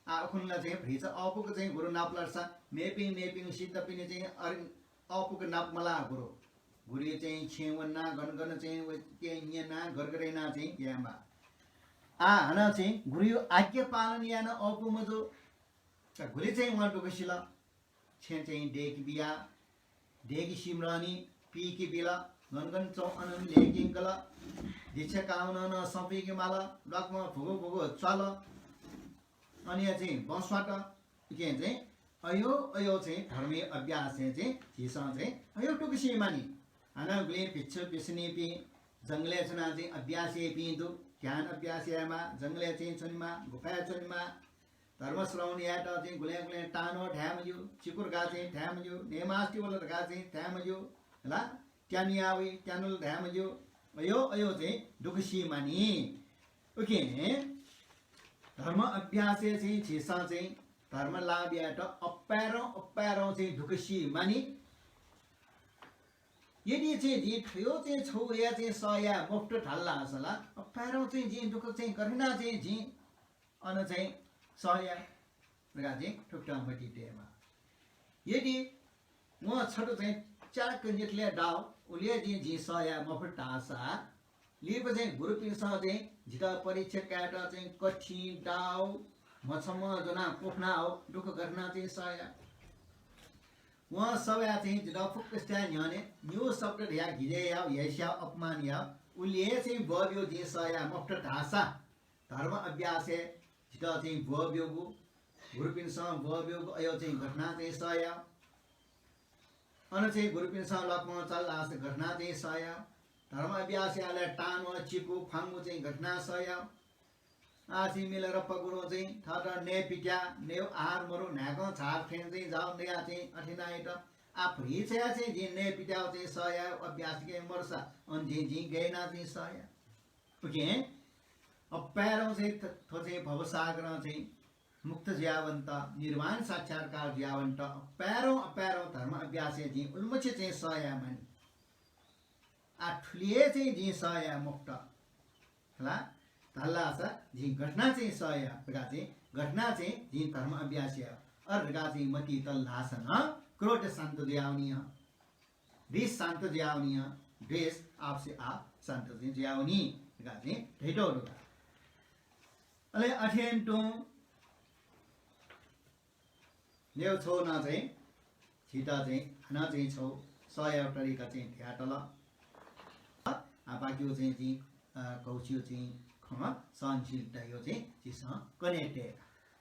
आ, उखुन्हु ला चाहिँ भतिचा अःपुक चाहिँ गुरु नापलात सा मेपिं, मेपिं सिद्धपिनि चाहिँ अरि-, अःपुक नापमलाः गुरु। गुरुयो चाहिँ छेँय् वनाः गन गन चाहिँ वय्‌के न्यनाः गरगर यानाः चाहिँ यायेमाः। आ, हानं चाहिँ गुरुयो आज्ञा पालन याये नं अःपु मजू। का गुलि चाहिँ वं दुःख सिल। छेँ चाहिँ दय्‌के बिया, दय्‌के सिमरनि, पीके बिल, गन गन च्वं अन नं ल्यंकिंकल, दीक्षा काःम्हं नं सं पीके माल, ल्वाकम्हं भुगु भुगु च्वाल, अन हे चाहिँ बँ स्वात। उकिं चाहिँ अयो अयो चाहिँ धर्मया अभ्यासय् चाहिँ झीसं चाहिँ अयो दुःख सी मानि। हानं गुलिं भिक्षु भिक्षुणीपिं जंगलय् च्वनाः चाहिँ अभ्यास याइपिं दु, ध्यान अभ्यास यायेमाः, जंगलय् चाहिँ च्वनेमाः, गुफाय् च्वनेमाः, धर्म श्रवण यायेत चाहिँ गुलें गुलें तांन्वः धाये मज्यू, चिकुर धकाः चाहिँ धाये मज्यू, नेमास्ति वल धकाः चाहिँ धाये मज्यू, हला, त्यानु या वइ, त्यानुल धाये मज्यू, अयो अयो चाहिँ दुःख सी मानि। उकिं धर्म अभ्यासय् चाहिँ झीसं चाहिँ धर्म लाभ यायेत अप्पाय्रं अप्पाय्रं चाहिँ दुःख सी मानि। यदि चाहिँ जिं थ्वयो चाहिँ छौ वया चाहिँ सह याये मफुत धाल धाःसा ला, अप्पाय्रं चाहिँ जिं दुःख चाहिँ गथे याना चाहिँ जिं अन चाहिँ सह याये धकाः चाहिँ थुकथं मतिइ तयेमाः। यदि वं छथु चाहिँ च्याक्क निथलय् दाउ, उलि हे जिं, जिं सह याये मफुत धाःसा, लिपा चाहिँ गुरुपिन्सं चाहिँ जितः परीक्षा कायेत चाहिँ कठिन दाउ, मछम्ह ज्वनाः क्वफुना हौ, दुःख गथे याना चाहिँ सह याये। वं सभाय् चाहिँ जितः फुक्कसितय् न्ह्यःने निगू शब्द धयाः गिजय् याउ, हेस्याउ, अपमान याउ, उलि हे चाहिँ ब्वःब्यू, जिं सह याये मफुत धाःसा, धर्म अभ्यासय् जितः चाहिँ ब्वःब्यूगु, गुरुपिन्सं ब्वःब्यूगु अयो चाहिँ गथे याना चाहिँ सह याये। अन चाहिँ गुरुपिन्सं ल्वाकम्हं च्वाल धाःसा गथे याना चाहिँ सह याये। धर्म अभ्यास यायेलय् तांन्वः, चिकु, ख्वांगु चाहिँ गथे याना सह याये। आः चाहिँ मिलारेपा गुरुं चाहिँ थःत नये पित्याः, नयेगु आहार मरु, न्हाय्कं झार थें चाहिँ जाउ नयाः चाहिँ अथे यानाः यात। आः भुइँछाय् चाहिँ जिं नये पित्याः चाहिँ सह याये, अभ्यास याये मरुसा, अन जिं, जिं गय् याना चाहिँ सह याये। उकिं अप्पाय्रं चाहिँ थ-, थ्व चाहिँ भवसागरं चाहिँ मुक्त जुयावनेत, निर्वाण साक्षात्कार जुयावनेत अप्पाय्रं अप्पाय्रं धर्म अभ्यासय् जिं उलिमछि चाहिँ सह याये मानि। आः थुलि हे चाहिँ जिं सह याये मफुत हला धाल धाःसा जिं गथे याना चाहिँ सह याये धकाः चाहिँ, गथे याना चाहिँ जिं धर्म अभ्यास याये अथे धकाः चाहिँ मतिइ तल धाःसा नं क्रोध शान्त जुयावनी हँ। रिस शान्त जुयावनी हँ, द्वेष आपसे आप शान्त चाहिँ जुयावनी धकाः चाहिँ धयातःगु दु। अले अथें तुं मेगु छौ नं चाहिँ झीत चाहिँ हानं चाहिँ छौ सह यायेगु तरिका चाहिँ धयातल। आः बाकियो चाहिँ जिं, अ, कौचियो चाहिँ खँ सहनशीलतायो चाहिँ झीसं कने तयेका।